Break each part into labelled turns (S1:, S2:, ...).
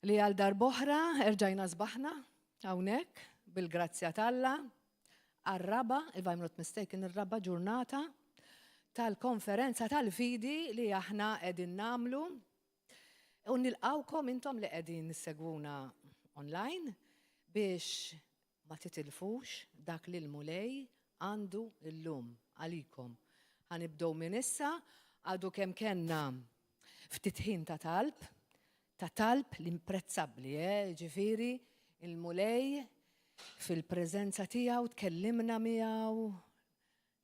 S1: Li għal darb'oħra erġajna sbaħna hawnhekk bil-grazzja t'Alla għar-raba', if I'm not mistaken, ir-raba' ġurnata tal-konferenza tal-fidi li aħna qegħdin nagħmlu. U nilqawkom intom li qegħdin issegwuna online biex ma titilfux dak li l-Mulej għandu llum għalikom. Ħa nibdew minn issa, għadu kemm kellna ftit ħin ta' talb, ta' talb li imprezzabbli, eh, ġifieri il-Mulej fil-preżenza tiegħu tkellimna miegħu,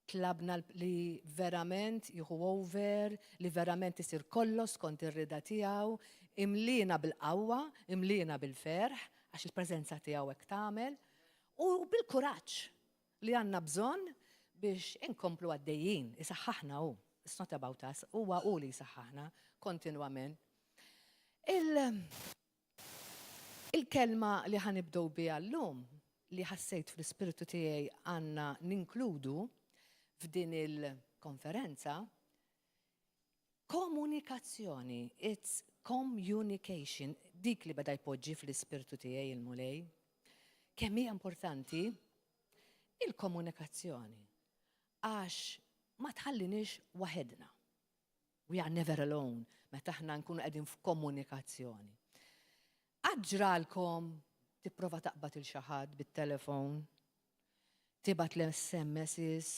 S1: Tlabna li verament jieħu over, li verament isir kollox skont ir-rieda tiegħu, imliena bil-qawwa, imliena bil-ferħ, għax il-preżenza tiegħu hekk tagħmel, u bil-kuraġġ li għandna bżonn biex inkomplu għaddejjin, isaħħaħna hu. It's not about us, huwa hu li jsaħħaħna kontinwament. Il Il-kelma li ħa nibdew biha llum, li ħassejt fl-ispirtu tiegħi għandna ninkludu f'din il-konferenza, komunikazzjoni, it's communication, dik li beda jpoġġi fl-ispirtu tiegħi il-Mulej. Kemm hija importanti il-komunikazzjoni għax ma tħalliniex waħedna. We are never alone meta aħna nkunu qegħdin f'komunikazzjoni. Qatt ġralkom tipprova taqbad il xi ħadd bit-telefon, tibgħat l-SMSs,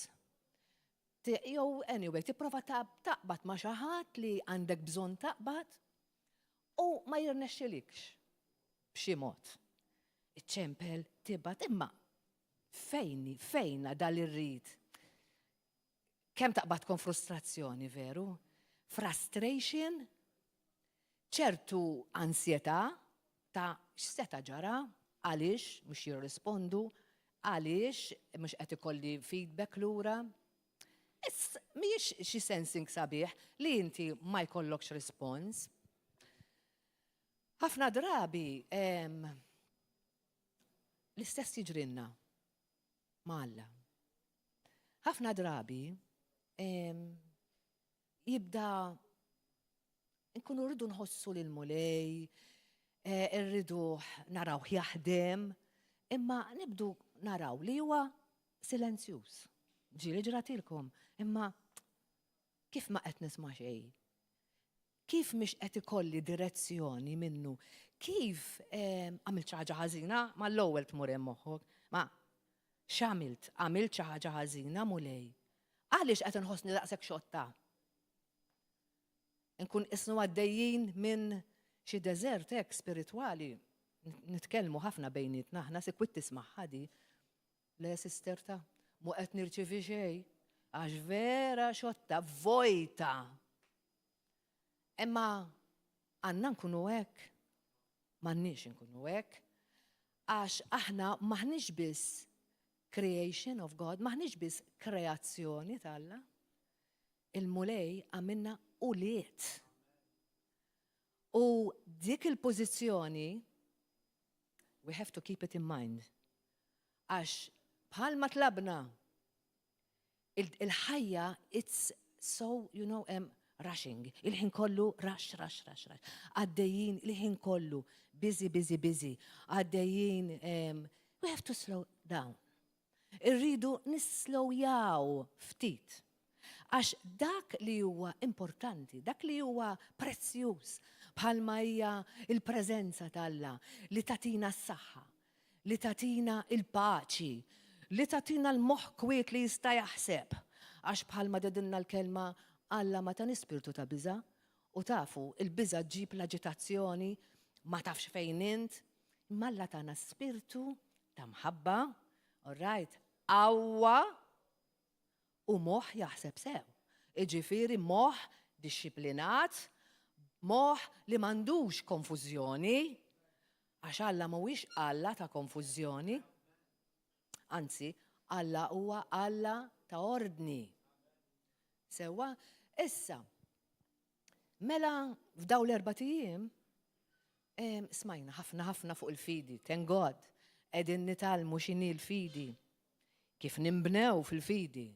S1: jew anyway, tipprova taqbad ma' xi ħadd li għandek bżonn taqbad u ma jirnexxilikx b'xi mod. Iċċempel, tibgħat, imma fejn fejna dal-irrid? Kemm taqbadkom frustrazzjoni, veru? Frustration, ċertu ansjetà ta' x'seta' ġara, għaliex mhux jirrispondu, għaliex mhux qed ikolli feedback lura. Mhijiex xi sensing sabiħ li inti ma jkollokx rispons. Ħafna drabi l-istess jiġrilna ma' Alla. Ħafna drabi jibda nkunu rridu nħossu lil Mulej, eh, rridu naraw jaħdem, imma nibdu naraw li huwa silenzjuż. Ġieli ġratilkom, imma kif ma qed nisma' xejn? Kif mhix qed ikolli direzzjoni minnu? Kif għamilt xi ħaġa ħażina? Mal-ewwel tmur hemm moħħok. Ma x'għamilt? Għamilt xi ħaġa ħażina, Mulej? Għaliex qed inħossni daqshekk xotta? Nkun isnu għaddejjin minn xi deżert hekk spiritwali. Nitkellmu ħafna bejnietna aħna sikwit tismagħha di. Le sister ta' mu qed nirċivi xejn għax vera xotta vojta. Imma għandna nkunu hekk? M'għandniex inkunu hekk. Għax aħna m'aħniex biss creation of God, m'aħniex biss kreazzjoni t'Alla. Il-Mulej għamilna ulied. U dik il-pożizzjoni we have to keep it in mind. Għax bħalma tlabna Il-ħajja it's so, you know, um, rushing. Il-ħin kollu rush, rush, rush, rush. Għaddejjin il-ħin kollu busy, busy, busy. Għaddejjin, um, we have to slow down. Irridu nislowjaw ftit. Għax dak li huwa importanti, dak li huwa prezzjuż, bħalma hija il-preżenza t'Alla li tatina s-saħħa, li tagħtina l-paċi, li tagħtina l-moħħ kwiet li jista' jaħseb. Għax bħalma tgħidilna l-kelma, Alla ma tani spirtu ta' biża', u tafu, il-biża' ġġib l-aġitazzjoni, ma tafx fejn int, imma Alla tana spirtu ta' mħabba, all right, qawwa u moħħ jaħseb sew. Iġifieri moħħ dixxiplinat, moħħ li m'għandux konfużjoni, għax Alla mhuwiex Alla ta' konfużjoni. Anzi, Alla huwa Alla ta' ordni. Sewwa, issa, mela f'daw l-erbat ijiem smajna ħafna ħafna fuq il-fidi, thank God, qegħdin nitgħallmu x'inhi l-fidi. Kif ninbnew fil-fidi?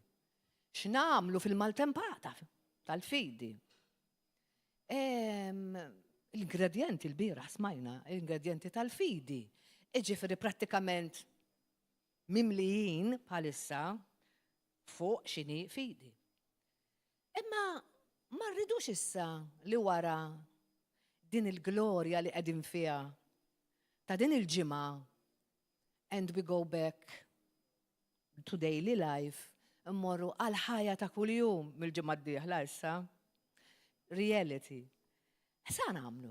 S1: X'nagħmlu fil-maltempata tal-fidi? L-ingredjenti l-bieraħ smajna, l-ingredjenti tal-fidi. Iġifieri prattikament mimlijin bħalissa fuq x'inhi fidi. Imma ma rridux issa li wara din il-glorja li qegħdin fiha ta' din il-ġimgħa and we go back to daily life, immorru għal ħajja ta' kuljum mill-ġimgħa d-dieħla issa. Reality. Sa nagħmlu?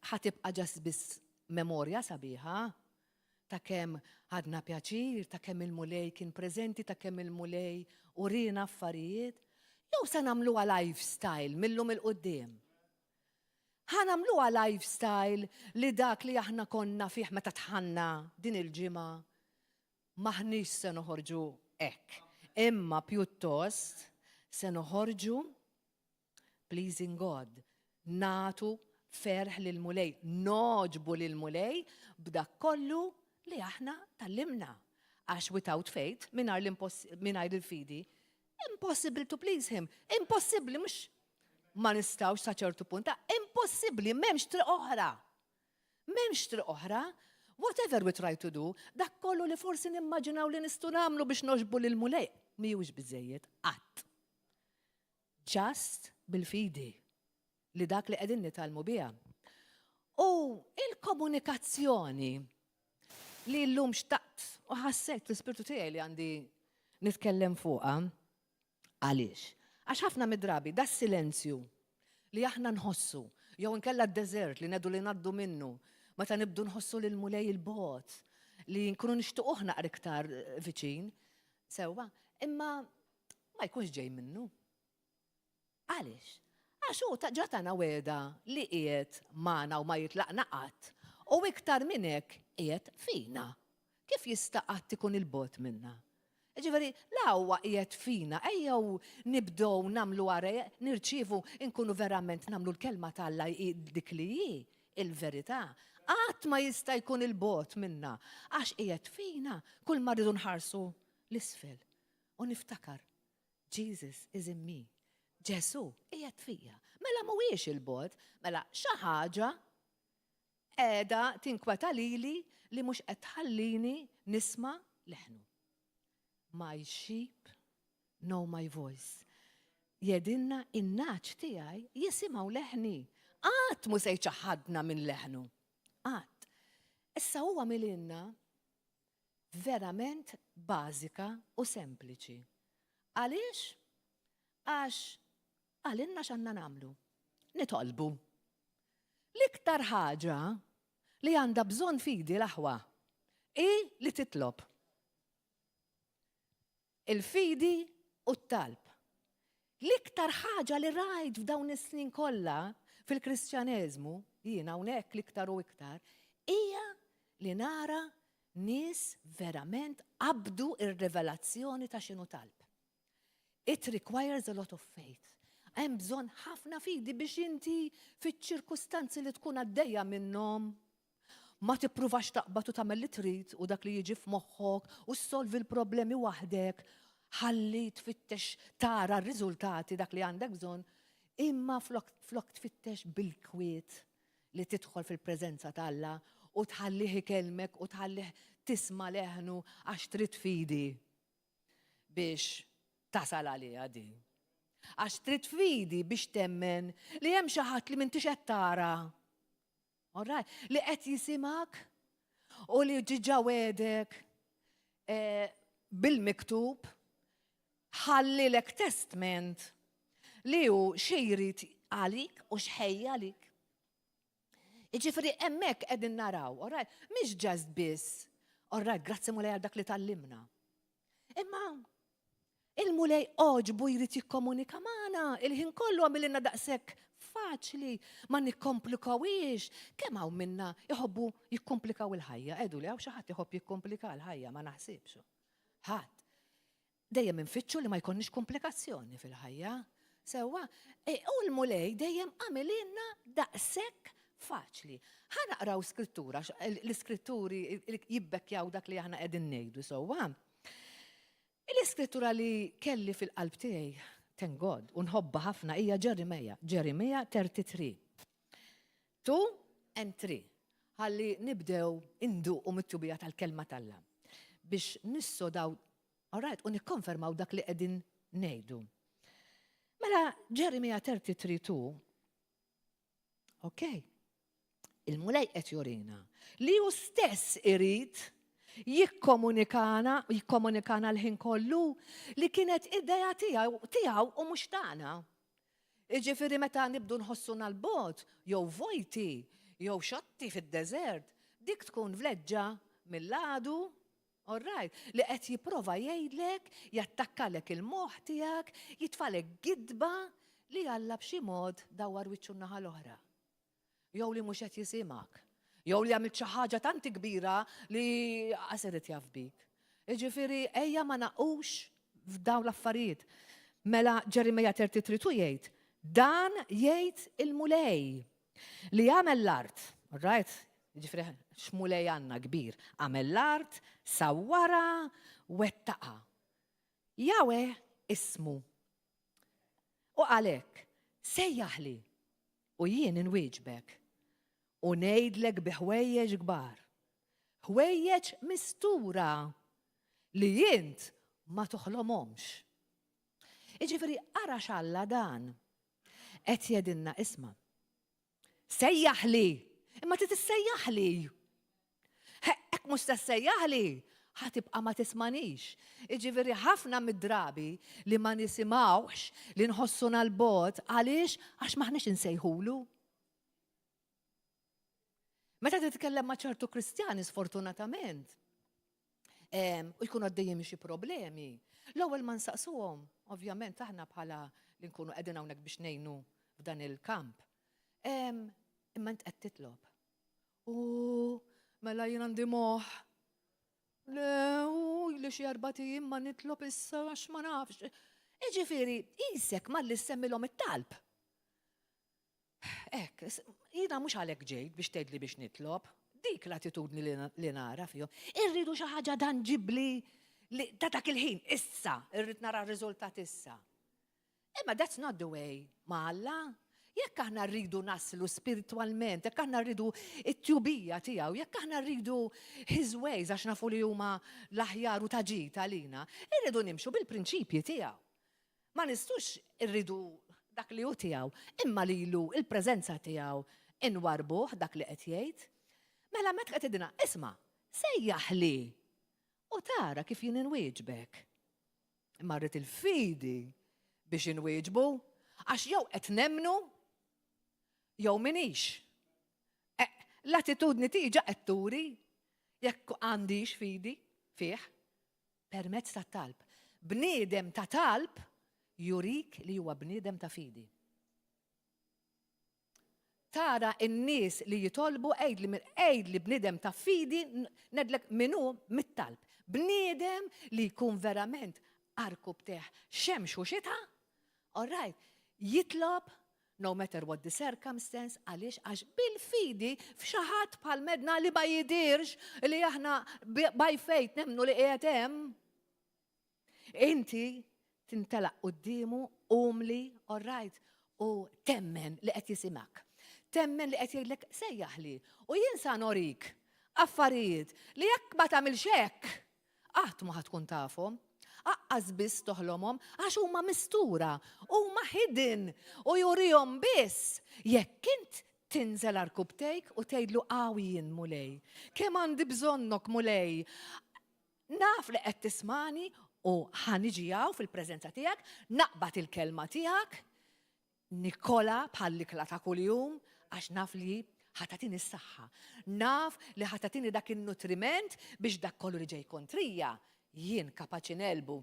S1: Ħa tibqa' just biss memorja sabiħa ta' kemm ħadna pjaċir, ta' kemm il-Mulej kien preżenti, ta' kemm il-Mulej uriena affarijiet, jew sa nagħmluha lifestyle millum il-quddiem? Ħa nagħmluha lifestyle li dak li aħna konna fih meta tħanna din il-ġimgħa m'aħniex se noħorġu hekk, imma pjuttost se noħorġu pleasing God, nagħtu ferħ lill-Mulej, nogħġbu lill-Mulej b'dak kollu li aħna tgħallimna. Għax without faith, mingħajr il-fidi, impossible to please him. Impossibbli mhux ma nistgħux sa ċertu punt, impossibbli, m'hemmx triq oħra. M'hemmx triq oħra. Whatever we try to do, dak kollu li forsi nimmaġinaw li nistgħu nagħmlu biex nogħġbu lill-Mulej, mhuwiex biżejjed qatt. Just bil-fidi li dak li qegħdin nitgħallmu biha. U il-komunikazzjoni li llum xtaqt u ħassejt fl-ispirtu tiegħi li għandi nitkellem fuqha. Għaliex? Għax ħafna mid-drabi da silenzju li aħna nħossu, jew inkella d-deżert li nedu li ngħaddu minnu, meta nibdu nħossu lil Mulej il-bogħod, li nkunu nixtuquh naqra iktar viċin, sewwa, imma ma jkunx ġej minnu. Għaliex? Għax hu ġa tana wegħda li qiegħed magħna u ma jitlaqna qatt, u iktar minn hekk qiegħed fina. Kif jista' qatt ikun il-bogħod minna? Ġifieri, la huwa qiegħed fina, ejjew nibdew nagħmlu għare, nirċievu nkunu verament nagħmlu l-kelma t'Alla dik li hi il-verità. Qatt ma jista' jkun il-bogħod minna, għax qiegħed fina, kull ma rridu nħarsu l-isfel. U niftakar, Jesus is in me. Ġesù qiegħed fija. Mela mhuwiex il-bogħod, mela xi ħaġa qiegħda tinkweta lili li mhux qed tħallini nisma' leħnu. My sheep know my voice. Jgħidilna in-nagħaġ tiegħi jisimgħu leħni. Qatt mhu se jċaħħadna minn leħnu. Qatt. Issa huwa għamilhielna verament bażika u sempliċi. Għaliex? Għax qalilna x'għandna nagħmlu. Nitolbu. L-iktar ħaġa li għandha bżonn fidi l-aħwa hi li titlob. Il-fidi u t-talb. L-iktar ħaġa li rajt f'dawn is-snin kollha fil-Kristjaneżmu, jiena hawnhekk l-iktar u iktar, hija li nara nies verament qabdu ir-rivelazzjoni ta' x'inhu talb. It requires a lot of faith. Hemm bżonn ħafna fidi biex inti fiċ-ċirkustanzi li tkun għaddejja minnhom ma tippruvax taqbad u tagħmel li trid u dak li jiġi f'moħħok u ssolvi l-problemi waħdek, ħalli tfittex tara r-riżultati dak li għandek bżonn, imma flok, flok tfittex bil-kwiet li tidħol fil-preżenza t'Alla u tħallih ikellmek u tħallih tisma' leħnu għax trid fidi biex tasal għaliha din. Għax trid fidi biex temmen li hemm xi ħadd li m'intix qed tara. All right, li qed jisimgħek u li diġà wegħdek eh, bil-miktub ħallilek testment li hu xi jrid għalik u x'ħejja għalik. Jiġifieri hemmhekk qegħdin naraw, all right, mhix just biss, all right, grazzi Mulej għal dak li tgħallimna. Imma il-Mulej għoġbu jrid jikkomunika magħna, il-ħin kollu għamililna daqshekk faċli, ma nikkomplikawhiex. Kemm hawn minna jħobbu jikkomplikaw il-ħajja? Għidu li hawn xi ħadd iħobb jikkomplika l-ħajja, ma naħsibx. Ħadd. Dejjem infittxu li ma jkollniex komplikazzjoni fil-ħajja. Sewwa, e, u l-Mulej dejjem għamililna daqshekk faċli. Ħa naqraw skrittura, l-iskritturi jibbekkjaw dak li aħna qegħdin ngħidu sewwa. L-iskrittura li kelli fil-qalb tiegħi, thank God, u nħobbha ħafna hija Ġeremija, Ġeremija 33. 2 and 3. Ħalli nibdew induqu mit-tjubija tal-kelma t'Alla biex nissodaw, all right, u nikkonfermaw dak li qegħdin ngħidu. Mela Ġeremija 33:2, ok, il-Mulej qed jurina li hu stess irid jikkomunikana, jikkomunikana l-ħin kollu li kienet idea tiegħu tiegħu u mhux tagħna. Jiġifieri meta nibdu nħossuna 'l bogħod, jew vojti, jew xotti fid-deżert, dik tkun vleġġa mill-għadu, all right, li qed jipprova jgħidlek, jattakkalek il-moħħ tiegħek, jitfagħlek gidba li Alla b'xi mod dawwar wiċċu n-naħa l-oħra. Jew li mhux qed jisimgħek. Jew li għamilt xi ħaġa tant kbira li qas irid jaf bik. Jiġifieri ejja ma naqgħux f'dawn l-affarijiet. Mela Ġeremija 33 jgħid, dan jgħid il-Mulej li għamel l-art, right? Jiġifieri x'Mulej għandna kbir, għamel l-art, sawwarha, wettaqha. Jahweh ismu. U qal hekk, Sejjaħli, u jien inwieġbek, u ngħidlek bi ħwejjeġ kbar, ħwejjeġ mistura li int ma toħlomhomx. Jiġifieri ara x'Alla dan qed jgħidilna isma'. Sejjaħli! Imma trid issejjaħli! Hekk mhux se ssejjaħli, ħa tibqa' ma tismanix. Jiġifieri ħafna mid-drabi li ma nisimgħuhx, li nħossuna 'l bogħod, għaliex? Għax m'aħniex insejħulu. Meta titkellem ma' ċertu Kristjani sfortunatament, u jkunu għaddejjin xi problemi, l-ewwel ma nsaqsuhom, ovvjament aħna bħala li nkunu qegħdin hawnhekk biex ngħinu f'dan il-kamp. Imma int qed titlob. U mela jien għandi moħħ. Le, u li xi erbat ijiem ma nitlob issa għax ma nafx. Iġifieri, isek malli ssemmilhom it-talb. Hekk, jiena mhux għalhekk ġejt biex tgħidli biex nitlob. Dik l-attitudni li nara fihom. Irridu xi ħaġa tanġibbli li ta' dak il-ħin, issa, irrid nara r-riżultat issa. Imma that's not the way ma' Alla. Jekk aħna rridu naslu spiritwalment, jekk aħna rridu it-tjubija tiegħu, jekk aħna rridu his ways għax nafu li huma l-aħjar u ta' ġid għalina, irridu nimxu bil-prinċipji tiegħu. Ma nistux irridu dak li hu tiegħu, imma lilu il-preżenza tiegħu inwarbuh dak li qed jgħid. Mela meta qed jgħidilna, isma' sejjaħli u tara kif jien inwieġbek. Imma rrid il-fidi biex inwieġbu, għax jew qed nemmnu jew minix. Eh, l-attitudni tiegħi ġa qed turi jekk għandix fidi fih permezz tat-talb. Bniedem ta' talb jurik li huwa bniedem ta' fidi. Tara n-nies li jitolbu għidli għidli bniedem ta' fidi ngħidlek min hu mit-talb. Bniedem li jkun verament għarkupptejh xemx u xita, all right, jitlob no matter what the circumstance, għaliex għax bil-fidi f'xi ħadd bħal medna li ma jidirx li aħna by faith nemmnu li qiegħed hemm. Inti tintelaq quddiemu umli, all right, u temmen li qed jisimak. Temmen li qed jgħidlek sejjaħli u jien sa norik affarijiet li jekk ma tagħmilx hekk, qatt ma tkun tafhom. Aqqas biss toħlomhom għax huma mistura, huma hidden u jurihom biss jekk int tinżel għarkupptejk u tgħidlu hawn jien Mulej. Kemm għandi bżonnok Mulej. Naf li qed tismagħni u ħa niġi hawn fil-preżenza tiegħek, naqbad il-kelma tiegħek, nikolha bħall-ikla ta' kuljum għax naf li ħa tagħtini s-saħħa. Naf li ħa tagħtini dak in-nutriment biex dak kollu li ġej kontrija jien kapaċi negħlbu.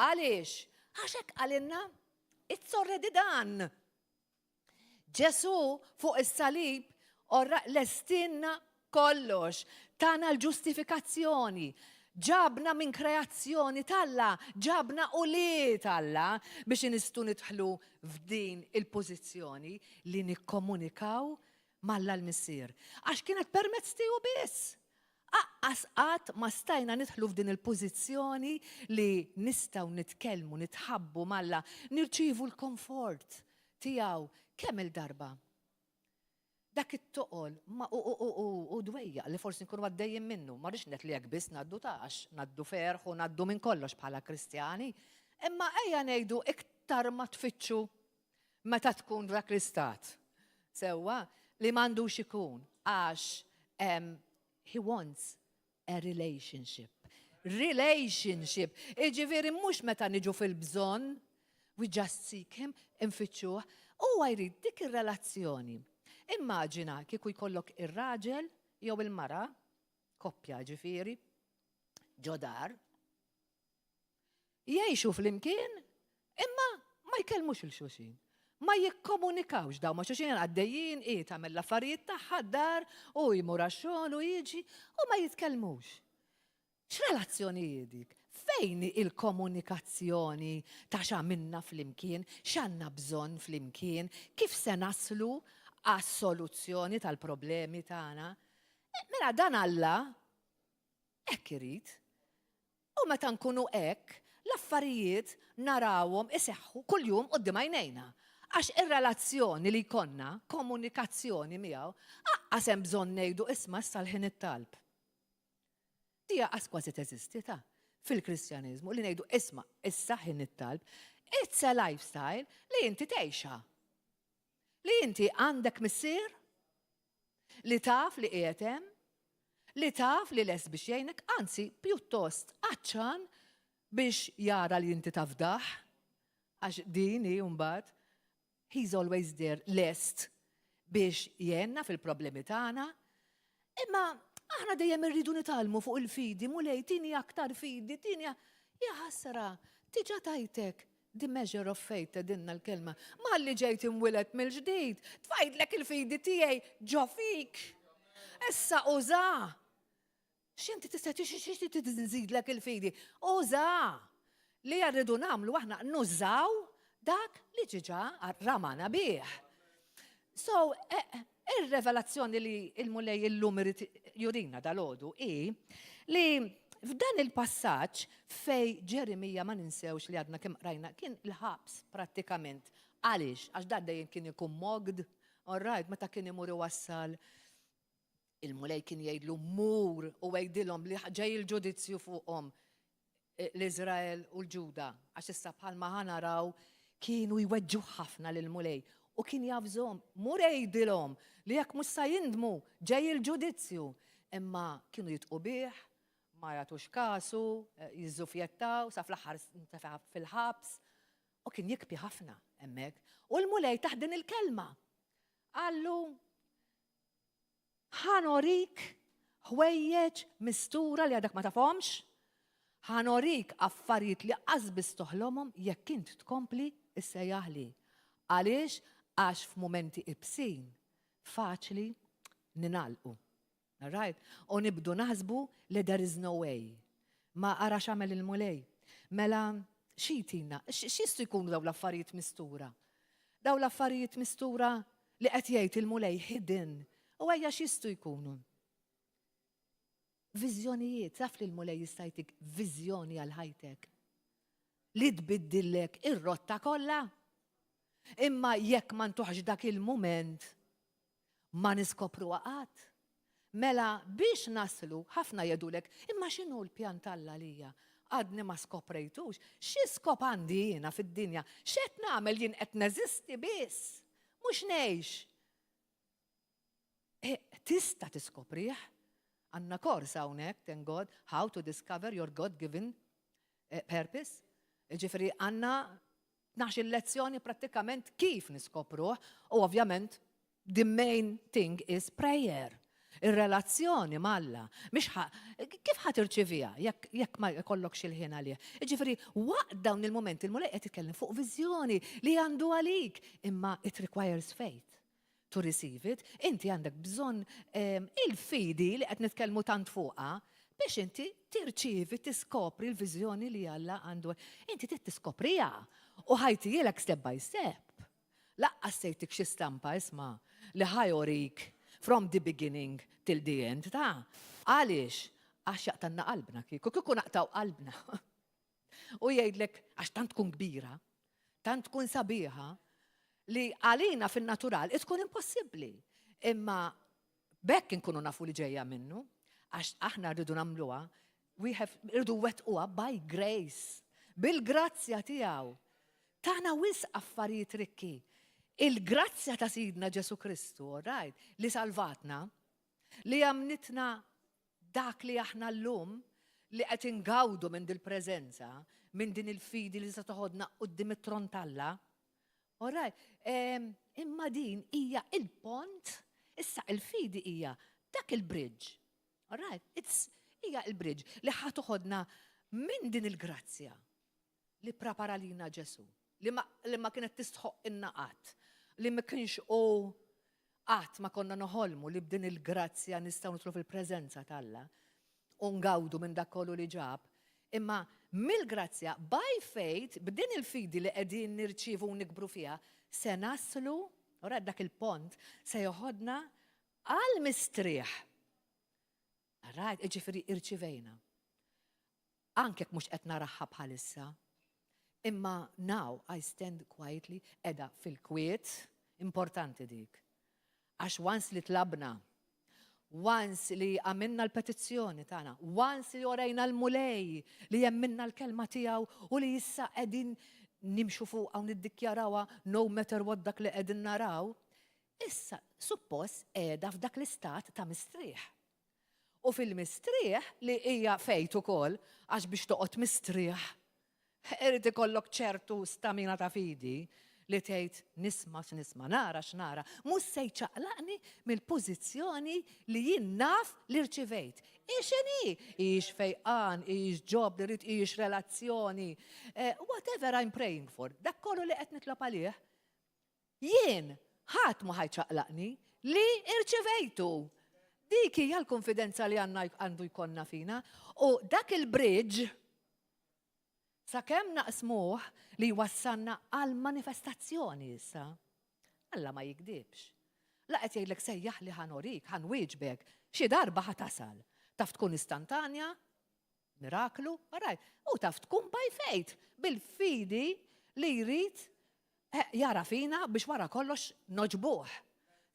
S1: Għaliex? Għax hekk qalilna, it's already done. Ġesù fuq is-salib orra lestinna kollox, tana l-ġustifikazzjoni, ġabna minn kreazzjoni t'Alla, ġabna ulied Alla biex inistu nidħlu f'din il-pożizzjoni li nikkomunikaw m'Alla l-Missier. Għax kienet permezz tiegħu biss. Aqqas qatt ma stajna nidħlu f'din il-pożizzjoni li nistgħu nitkellmu, nitħabbu m'Alla, nirċievu l-komfort tiegħu kemm-il darba. Dak it-toqol ma u u u u dwejjaq li forsi nkunu għaddejjin minnu, ma rridx ngħid li hekk biss ngħaddu ta' għax ngħaddu ferħ u ngħaddu minn kollox bħala Kristjani, imma ejja ngħidu iktar ma tfittxu meta tkun f'dak l-istat. Sewwa, li m'għandux ikun għax he wants a relationship. Relationship. Iġifieri mhux meta niġu fil-bżonn, we just seek him, infittxuh, huwa jrid dik ir-relazzjoni. Immaġina kieku jkollok ir-raġel jew il-mara, koppja ġifieri, ġo dar, Jgħixu flimkien imma ma jkellmux 'il xulxin. Ma jikkomunikawx dawn ma' xulxin għaddejjin, hi tagħmel l-affarijiet tagħha d-dar, hu jmur għax-xogħol u jiġi u ma jitkellmux. X'relazzjoni hi dik? Fejn hi l-komunikazzjoni ta' x'għamilna flimkien, x'għandna bżonn flimkien, kif se naslu għas-soluzzjoni tal-problemi tagħna? Mela dan Alla hekk irid. U meta nkunu hekk, l-affarijiet narawhom iseħħu kuljum quddiem għajnejna. Għax ir-relazzjoni li jkollna, komunikazzjoni miegħu, aqqas hemm bżonn ngħidu isma' issa l-ħin it-talb. Di aqqas kważi teżisti ta' fil-Kristjaniżmu li ngħidu isma' issa ħin it-talb. It's a lifestyle li inti tgħixha. Li inti għandek missier li taf li qiegħed hemm, li taf li lest biex jgħinek, anzi pjuttost għatxan biex jara li inti tafdah, għax din hi mbagħad, he's always there lest biex jgħinna fil-problemi tagħna. Imma aħna dejjem irridu nitgħallmu fuq il-fidi, Mulej tini aktar fidi, tini ja ħasra, diġà tajtek The measure of faith tgħidilna l-kelma. Malli ġejt imwieled mill-ġdid, tfajtlek il-fidi tiegħi ġo fik. Issa uża. X'inti tista' nżidlek il-fidi? Uża. Li rridu nagħmlu aħna nużaw dak li ġiġa ramana bih. So, eh, ir-revelazzjoni li il-Mulej illum irid jurina dal-għodu hi li f'dan il-passaġġ fej Ġeremija ma ninsewx li għadna kemm qrajna kien il-ħabs prattikament. Għaliex? Għax dan dejjem kien ikun mogd, all right, meta kien imur iwassal il-Mulej kien jgħidlu mur u għidilhom li ġej il-ġudizzju fuqhom l-Iżrael u l-Ġuda, għax issa bħalma ħa naraw kienu jweġġu ħafna lill-Mulej u kien javżhom, mur għidilhom li jekk mhux sa jindmu ġej il-ġudizzju. Imma kienu jitqu bih, ma jagħtux kasu, jiżżufjettaw, sa fl-aħħar intefa' fil-ħabs u kien jikbi ħafna hemmhekk. U l-Mulej taħt din il-kelma qallu Ħa norik ħwejjeġ mistura li għadek ma tafhomx, ħa norik affarijiet li qas biss toħlomhom jekk int tkompli issejjaħli. Għaliex? Għax f'mumenti ibsin faċli ningħalqu. Alright? U nibdu naħsbu li there is no way. Ma ara x'għamel il-Mulej. Mela xi jtina? X'jistgħu jkunu dawn l-affarijiet mistura? Dawn l-affarijiet mistura li qed jgħid il-Mulej hidden. U ejja x'jistgħu jkunu? Viżjonijiet, taf li l-Mulej jista' jtik viżjoni għal ħajtek li tbiddillek ir-rotta kollha. Imma jekk ma ntuħx dak il-mument, ma niskopruha qatt. Mela biex naslu, ħafna jgħidulek, imma x'inhu l-pjan t'Alla għalija? Għadni ma skoprejtux. Xi skop għandi jiena fid-dinja? X'qed nagħmel jien qed neżisti biss, mhux ngħix. E, tista' tiskoprih. Għandna kors hawnhekk, thank God, how to discover your God-given eh, purpose. Ġifieri għandna 12 lezzjoni prattikament kif niskopruh u ovvjament the main thing is prayer. Ir-relazzjoni m'Alla. Mhix kif ħa tirċiviha jekk jekk ma jkollokx il-ħin għalih. Jiġifieri waqt dawn il-mumenti il-Mulej qed jitkellem fuq viżjoni li għandu għalik, imma it requires faith to receive it. Inti għandek bżonn ehm, il-fidi li qed nitkellmu tant fuqha biex inti tirċievi tiskopri l-viżjoni li Alla għandu. Inti trid tiskopriha u ħa jtihielek step by step. Laqqas se jtik xi stampa isma' li ħa jorik from the beginning till the end ta' għaliex għax jaqtanna qalbna kieku kieku naqtaw qalbna. U jgħidlek għax tant tkun kbira, tant tkun sabiħa li għalina fin-natural tkun impossibbli. Imma b'hekk inkunu nafu li ġejja minnu, għax aħna rridu nagħmluha, we have, rridu wettquha by grace, bil-grazzja tiegħu. Tana wisq affarijiet rikki. Il-grazzja ta' Sidna Ġesu Kristu, all right, li salvatna, li għamlitna dak li aħna llum li qed ingawdu minn dil-preżenza, minn din il-fidi li se toħodna quddiem it-tron t'Alla. All right. Imma din hija il-pont, issa il-fidi hija dak il-bridge. All right. It's hija il-bridge li ħa toħodna minn din il-grazzja li prepara lina Ġesu, li ma kienet tistħoqqilna qatt, li ma kienx u qatt ma konna noħolmu li b'din il-grazzja nistgħu nidħlu fil-preżenza t'Alla u ngawdu minn dak kollu li ġab. Imma mill-grazzja, by faith, b'din il-fidi li qegħdin nirċievu u nikbru fiha, se naslu, ora dak il-pont, se joħodna għal mistrieħ. Right, ġifieri irċivejna. Anke mhux qed naraha bħalissa. Imma now I stand quietly, edha fil-kwiet, importanti dik. Għax once li tlabna, once li għamilna l-petizzjoni tagħna, once li urejna l-Mulej li jemminna l-kelma tiegħu u li issa qegħdin nimxu fuq u niddikjarawha no matter what dak li qegħdin naraw, issa suppost qiegħda f'dak l-istat ta' mistrieħ. U fil-mistrieħ li hija faith ukoll, għax biex toqgħod mistrieħ, irid ikollok ċertu stamina ta' fidi li tgħid nisma' x'nisma', nara x'nara, mhux se jċaqlaqni mill-pożizzjoni li jien naf li rċivejt. Ix inhi, ix fejqan, ix job li rrid, ix relazzjoni, whatever I'm praying for, dak kollu li qed nitlob għalih, jien ħadd ma ħa jċaqlaqni li irċivejtu. Dik hija l-konfidenza li għandna għandu jkollna fina. U dak il-bridge, sakemm naqsmuh li wassalna għal manifestazzjoni issa. Alla ma jikdibx. La qed jgħidlek sejjaħ li ħa nurik, ħa nwieġbek, xi darba ħa tasal. Taf tkun istantanja, miraklu, right. U taf tkun by faith, bil-fidi li jrid jara fina biex wara kollox nogħġbuh.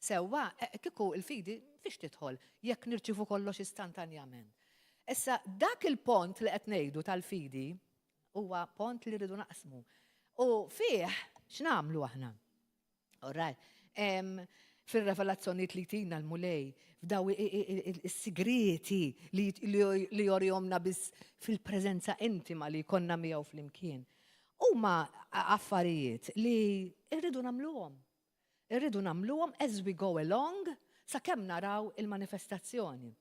S1: Sewwa, kieku il-fidi fiex tidħol jekk nirċivu kollox istantanjament? Issa dak il-pont li qed ngħidu tal-fidi huwa pont li rridu naqsmu. U fih x'nagħmlu aħna? All right. Fil-revelazzjonijiet li tina l-Mulej, f'daw is-sigreti li jorihomlna biss fil-preżenza intima li konna miegħu flimkien. Huma affarijiet li rridu nagħmluhom. Irridu nagħmluhom as we go along sakemm naraw il-manifestazzjoni.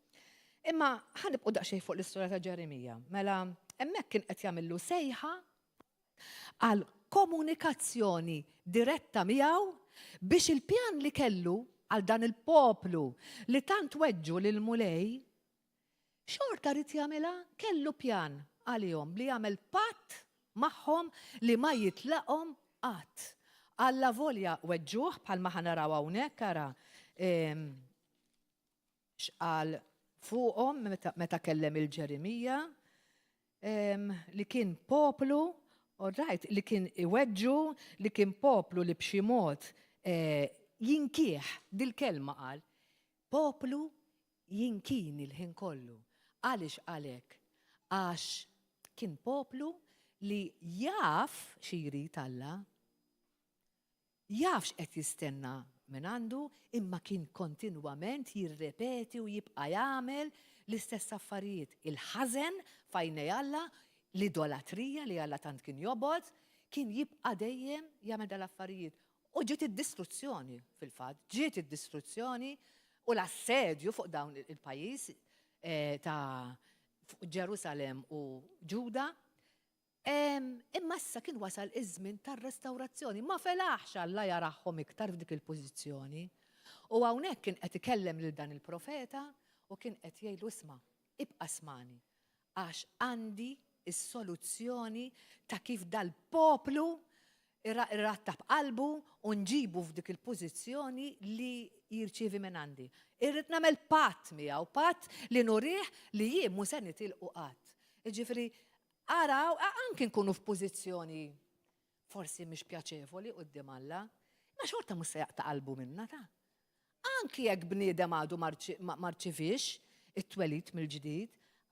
S1: Imma ħa nibqgħu daqsxejn fuq l-istorja ta' Ġeremija. Mela, hemmhekk kien qed jagħmillu sejħa għal komunikazzjoni diretta miegħu biex il-pjan li kellu għal dan il-poplu li tant weġġu lil Mulej xorta ried jagħmilha, kellu pjan għalihom li jagħmel patt magħhom li ma jitlaqhom qatt. Alla volja weġġuh bħalma ħa naraw hawnhekk, ara x'qal fuqhom meta kellem il-Ġeremija li kien poplu, all right, li kien iweġġu, li kien poplu li b'xi mod jinkih, dil-kelma qal, poplu jinkini l-ħin kollu. Għaliex għalek? Għax kien poplu li jaf xi jrid Alla, jaf x'qed jistenna minn għandu, imma kien kontinwament jirrepeti u jibqa' jagħmel l-istess affarijiet. Il-ħażen f'għajnejn Alla, l-idolatrija li Alla tant kien jobgħod, kien jibqa' dejjem jagħmel dal-affarijiet. U ġiet id-distruzzjoni fil-fatt, ġiet id-distruzzjoni u l-assedju fuq dawn il-pajjiż ta' Ġerusalem u Ġuda. Imma issa kien wasal iż-żmien tar-restawrazzjoni. Ma felaħx Alla jarahom iktar f'dik il-pożizzjoni. U hawnhekk kien qed ikellem lil dan il-profeta u kien qed jgħidlu isma', ibqa' smani għax għandi is-soluzzjoni ta' kif dal-poplu irrattab qalbu u nġibu f'dik il-pożizzjoni li jirċievi minn għandi. Irrid nagħmel patt miegħu, patt li nurih li jien mhu se nitilqu qatt. Jiġifieri araw, anke nkunu f'pożizzjoni forsi mhix pjaċevoli quddiem Alla, ma xorta mhux se jaqta' qalbu minna ta'. Anki jekk bniedem għadu ma rċiviex it-twelid mill-ġdid,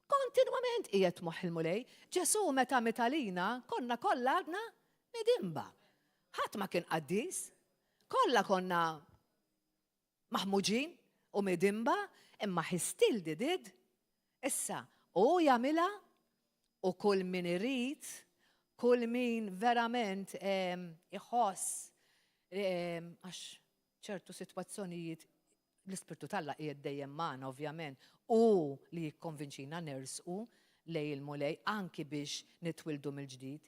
S1: kontinwament qiegħed moħħ il-Mulej. Ġesù meta miet għalina, konna kollha għadna midinba. Ħadd ma kien qaddis, kollha konna maħmuġin u midinba, imma he still did it. Issa, hu jagħmilha u kull min irid, kull min verament iħoss għax ċertu sitwazzjonijiet l-Ispirtu t'Alla qiegħed dejjem magħna ovvjament u li jikkonvinċina nersqu lejn il-Mulej anki biex nitwildu mill-ġdid.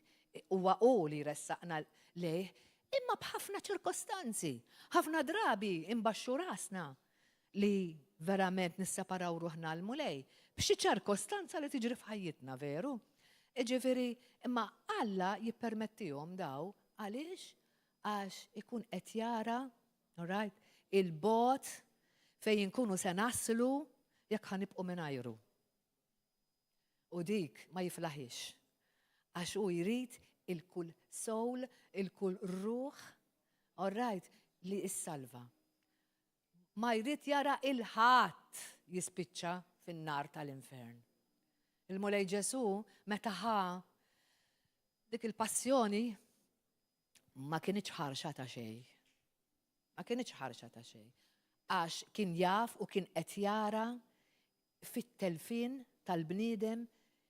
S1: Huwa hu li jressaqna lejh imma b'ħafna ċirkostanzi. Ħafna drabi imbaxxu rasna li verament nisseparaw ruħna għall-Mulej b'xi ċirkostanza li tiġri f'ħajjitna, veru? Jiġifieri, imma Alla jippermettihom daw għaliex? Għax ikun qed jara, alright, il-bogħod fejn inkunu se naslu jekk ħa nibqgħu mingħajru. U dik ma jiflaħiex. Għax hu jrid il-kull soul, il-kull ruħ, alright, li issalva. Ma jrid jara il-ħadd jispiċċa fin-nar tal-infern. Il-Mulej Ġesu meta ħa dik il-passjoni ma kinitx ħarxa ta' xejn. Ma kinitx ħarxa ta' xejn. Għax kien jaf u kien qed jara fit-telfien tal-bniedem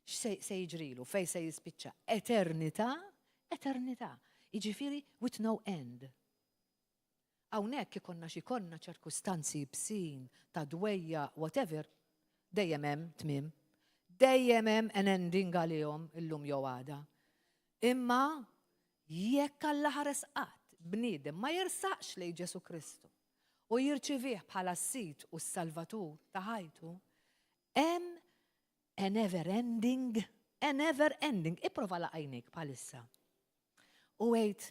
S1: x'se jiġrilu, fejn se jispiċċa. Eternità, eternità. Jiġifieri with no end. Hawnhekk ikollna x'ikollna ċirkustanzi ibsin ta' dwejjaq whatever, dejjem hemm tmiem. Dejjem hemm an ending għalihom illum jew għada. Imma jekk Alla ħares qatt bniedem ma jersaqx lejn Ġesù Kristu u jirċivih bħala s-Sid u s-Salvatur ta' ħajtu, hemm a never ending, a never ending. Ipprova għalaq għajnejk bħalissa. U għid,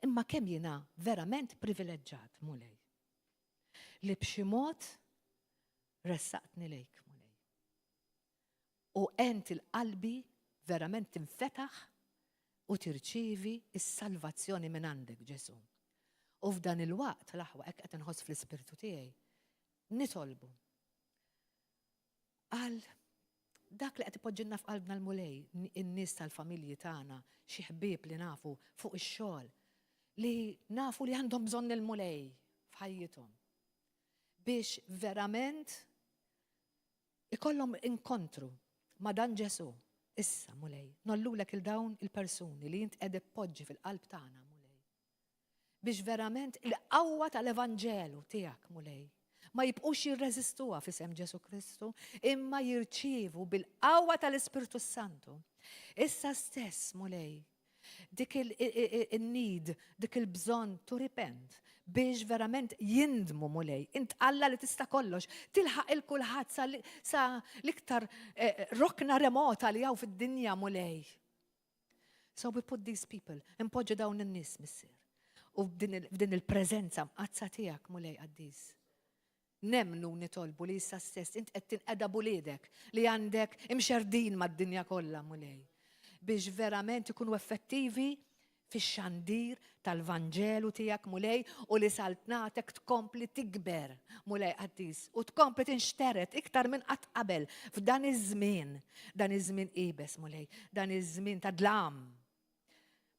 S1: imma kemm jiena verament privileġġat, Mulej. Li b'xi mod ressaqtni lejk, Mulej. U għent il-qalbi verament tinfetaħ u tirċievi s-salvazzjoni minn għandek, Ġesù. U f'dan il-waqt, l-aħwa, hekk qed inħoss fl-ispirtu tiegħi, nitolbu għal dak li qed ipoġġilna f'qalbna l-Mulej, in-nies tal-familji tagħna, xi ħbieb li nafu fuq ix-xogħol, li nafu li għandhom bżonn il-Mulej f'ħajjithom. Biex verament ikollhom inkontru ma' dan Ġesù. Issa, Mulej, ngħollulek 'il dawn il-persuni li int qed poġġi fil-qalb tagħna, Mulej. Biex verament il-qawwa tal-Evanġelu tiegħek, Mulej, ma jibqux jirreżistuha f'isem Ġesù Kristu, imma jirċievu bil-qawwa tal-Ispirtu Santu. Issa stess, Mulej, dik il-need, dik il-bżonn to repent, biex verament jindmu Mulej. Int Alla li tista' kollox, tilħaq 'il kulħadd sa l-iktar eh, rokna remota li hawn fid-dinja Mulej. So we put these people, impoġġu dawn in-nies missier. U f'din il-preżenza mqaddsa tiegħek Mulej qaddis. Nemmnu nitolbu li issa stess int qed tinqeda b'uliedek li għandek imxerdin mad-dinja kollha, Mulej, biex verament ikunu effettivi fix-xandir tal-Vanġelu tiegħek, Mulej, u li saltnatek tkompli tikber, Mulej qaddis, u tkompli tinxtered iktar minn qatt qabel f'dan iż-żmien, dan iż-żmien iebes, Mulej, dan iż-żmien ta' dlam.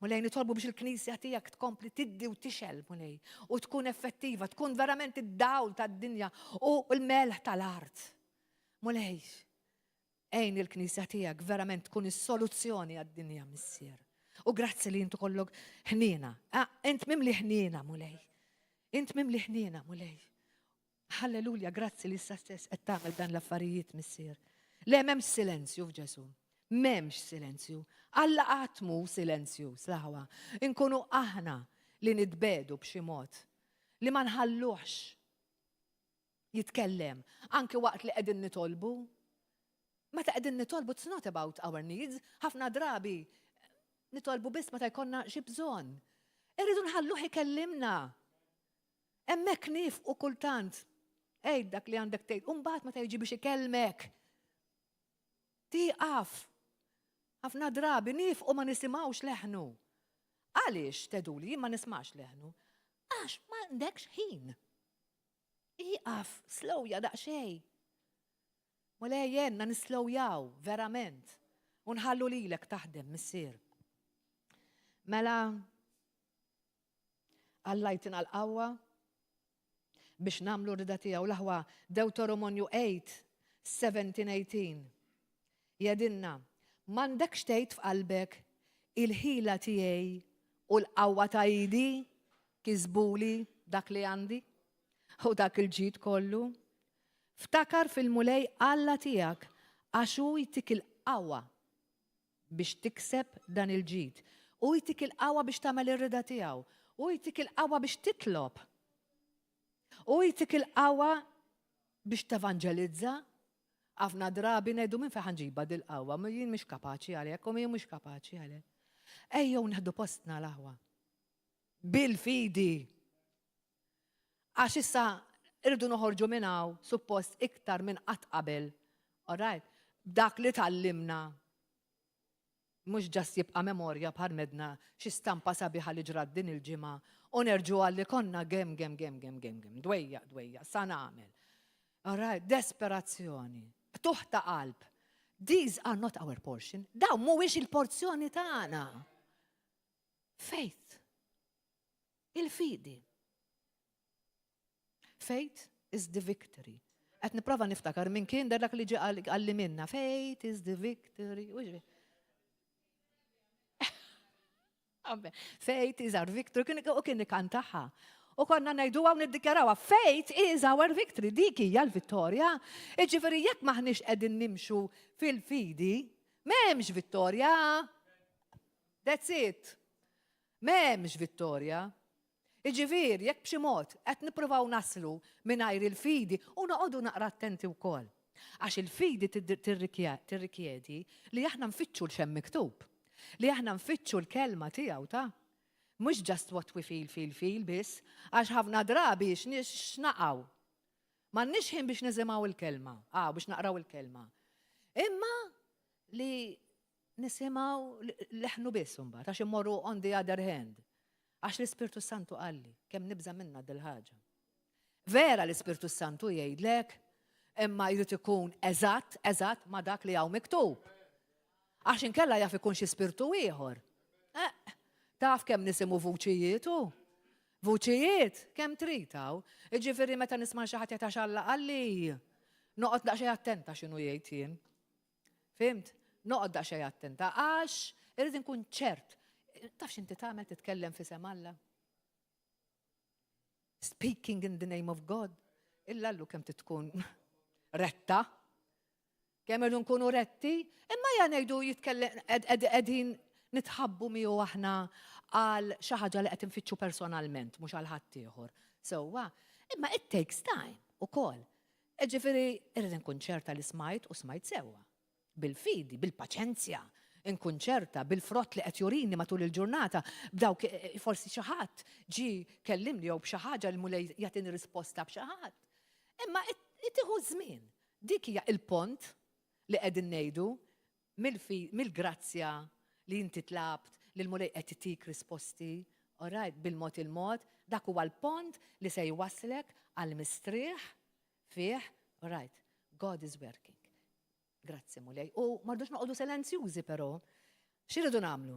S1: Mulej, nitolbu biex il-Knisja tiegħek tkompli tiddi u tixgħel, Mulej, u tkun effettiva, tkun verament id-dawl tad-dinja u l-melħ tal-art. Mulej, għin il-Knisja tiegħek verament tkun is-soluzzjoni għad-dinja, Missier. U grazzi li intu kollok ħniena. Ah, int mimli ħniena, Mulej. Int mimli ħniena, Mulej. Halleluja, grazzi li issa stess qed tagħmel dan l-affarijiet, Missier. Le m'hemmx silenzju f'Ġesù. M'hemmx silenzju. Alla qatt mhu silenzju, l-aħwa. Inkunu aħna li nitbedu b'xi mod li ma nħalluhx jitkellem anke waqt li qegħdin nitolbu. Meta qegħdin nitolbu, it's not about our needs. Ħafna drabi nitolbu biss meta jkollna xi bżonn. Irridu nħalluh ikellimna. Hemmhekk nifqu kultant. Għid dak li għandek tgħid. U mbagħad meta jiġi biex ikellmek. Tieqaf. Ħafna drabi nifqu ma nisimgħux leħnu. Għaliex tgħiduli jien ma nismax leħnu? Għax m'għandekx ħin. Iqaf, slowja daqsxejn. Mulej għenna nislowjaw, verament. U nħallu lilek taħdem, missier. Mela, Alla jtina l-qawwa biex nagħmlu r-rida tiegħu l-aħwa Dewteromonju 8, 17, 18. Jgħidilna, m'għandekx tgħid f'qalbek il-ħila tiegħi u l-qawwa ta' idi kisbuli dak li għandi u dak il-ġid kollu. Ftakar fil-Mulej Alla tiegħek għax hu jtik il-qawwa biex tikseb dan il-ġid. Hu jtik il-qawwa biex tagħmel ir-rieda tiegħu. Hu jtik il-qawwa biex titlob. Hu jtik il-qawwa biex tevanġelizza. Ħafna drabi ngħidu minn fejn ħa nġibha dil-qawwa, jien mhix kapaċi għalhekk u jien mhux kapaċi għalhekk. Ejjew nieħdu postna l-aħwa. Bil-fidi. Għax issa irridu noħorġu minn hawn suppost iktar minn qatt qabel. All right? Dak li tgħallimna mhux just jibqa' memorja bħal medna xi stampa sabiħa li ġrat din il-ġimgħa u nerġgħu għal li konna gem gem gem gem gem gem dwejjaq dwejjaq sa nagħmel. All right, desperazzjoni, qtugħ ta' qalb. These are not our portion. Dawn mhuwiex il-porzjoni tagħna. Faith. Il-fidi. Faith is the victory. Qed nipprova niftakar minn kien dak li ġie qalli minna. Faith is the victory. Faith is our victory. U kien ikantaha. U konna ngħiduha u niddikjarawha. Faith is our victory. Dik hija l-vittorja. Jiġifieri jekk m'aħniex qegħdin nimxu fil-fidi, m'hemmx vittorja. That's it. M'hemmx vittorja. Jiġifieri, jekk b'xi mod qed nippruvaw naslu mingħajr il-fidi, u noqogħdu naqra attenti wkoll. Għax il-fidi tirrikjedi li aħna nfittxu l x'hemm miktub. Li aħna nfittxu l-kelma tiegħu ta' mhux just what we feel, feel, feel biss, għax ħafna drabi x'naqgħu. M'għandniex ħin biex nisimgħu l-kelma, ah, biex naqraw il-kelma. Imma li Nisimgħu leħnu biss imbagħad għax immorru on the other hand. Għax l-Ispirtu Santu qalli, kemm nibża' minna dil-ħaġa. Vera l-Ispirtu Santu jgħidlek, imma jrid ikun eżatt, eżatt ma' dak li hawn miktub. Għax inkella jaf ikun xi spirtu ieħor. Eh, taf kemm nisimgħu vuċijiet hu? Vuċijiet, kemm trid hawn. Jiġifieri meta nisma' xi ħadd jgħid għax Alla qalli, noqgħod daqsxejn attenta x'inhu jgħid jien. Fhimt? Noqgħod daqsxejn attenta għax irrid inkun ċert. Taf x'inti tagħmel titkellem f'isem Alla? Speaking in the name of God. Illa allu kemm tkun retta. Kemm irridu nkunu retti, imma ja ngħidu jitkellem qegħdin nitħabbu miegħu aħna għal xi ħaġa li qed infittxu personalment, mhux għal ħaddieħor. Sewwa, imma it takes time ukoll. Jiġifieri, irrid inkun ċerta li smajt u smajt sewwa. Bil-fidi, bil-paċenzja, inkun ċerta bil-frott li qed jurini matul il-ġurnata, b'dawk forsi xi ħadd ġie kellimni jew b'xi ħaġa l-Mulej jagħtini risposta b'xi ħadd. Imma tieħu żmien. Dik hija il-pont li qegħdin ngħidu mill-grazzja li inti tlabt, li l-Mulej qed itik risposti, all right, bil-mod il-mod, dak huwa l-pont li se jwasslek għall-mistrieħ fih, all right, God is working. Grazzi Mulej. U ma rridux noqogħdu silenzjużi però. X'irridu nagħmlu?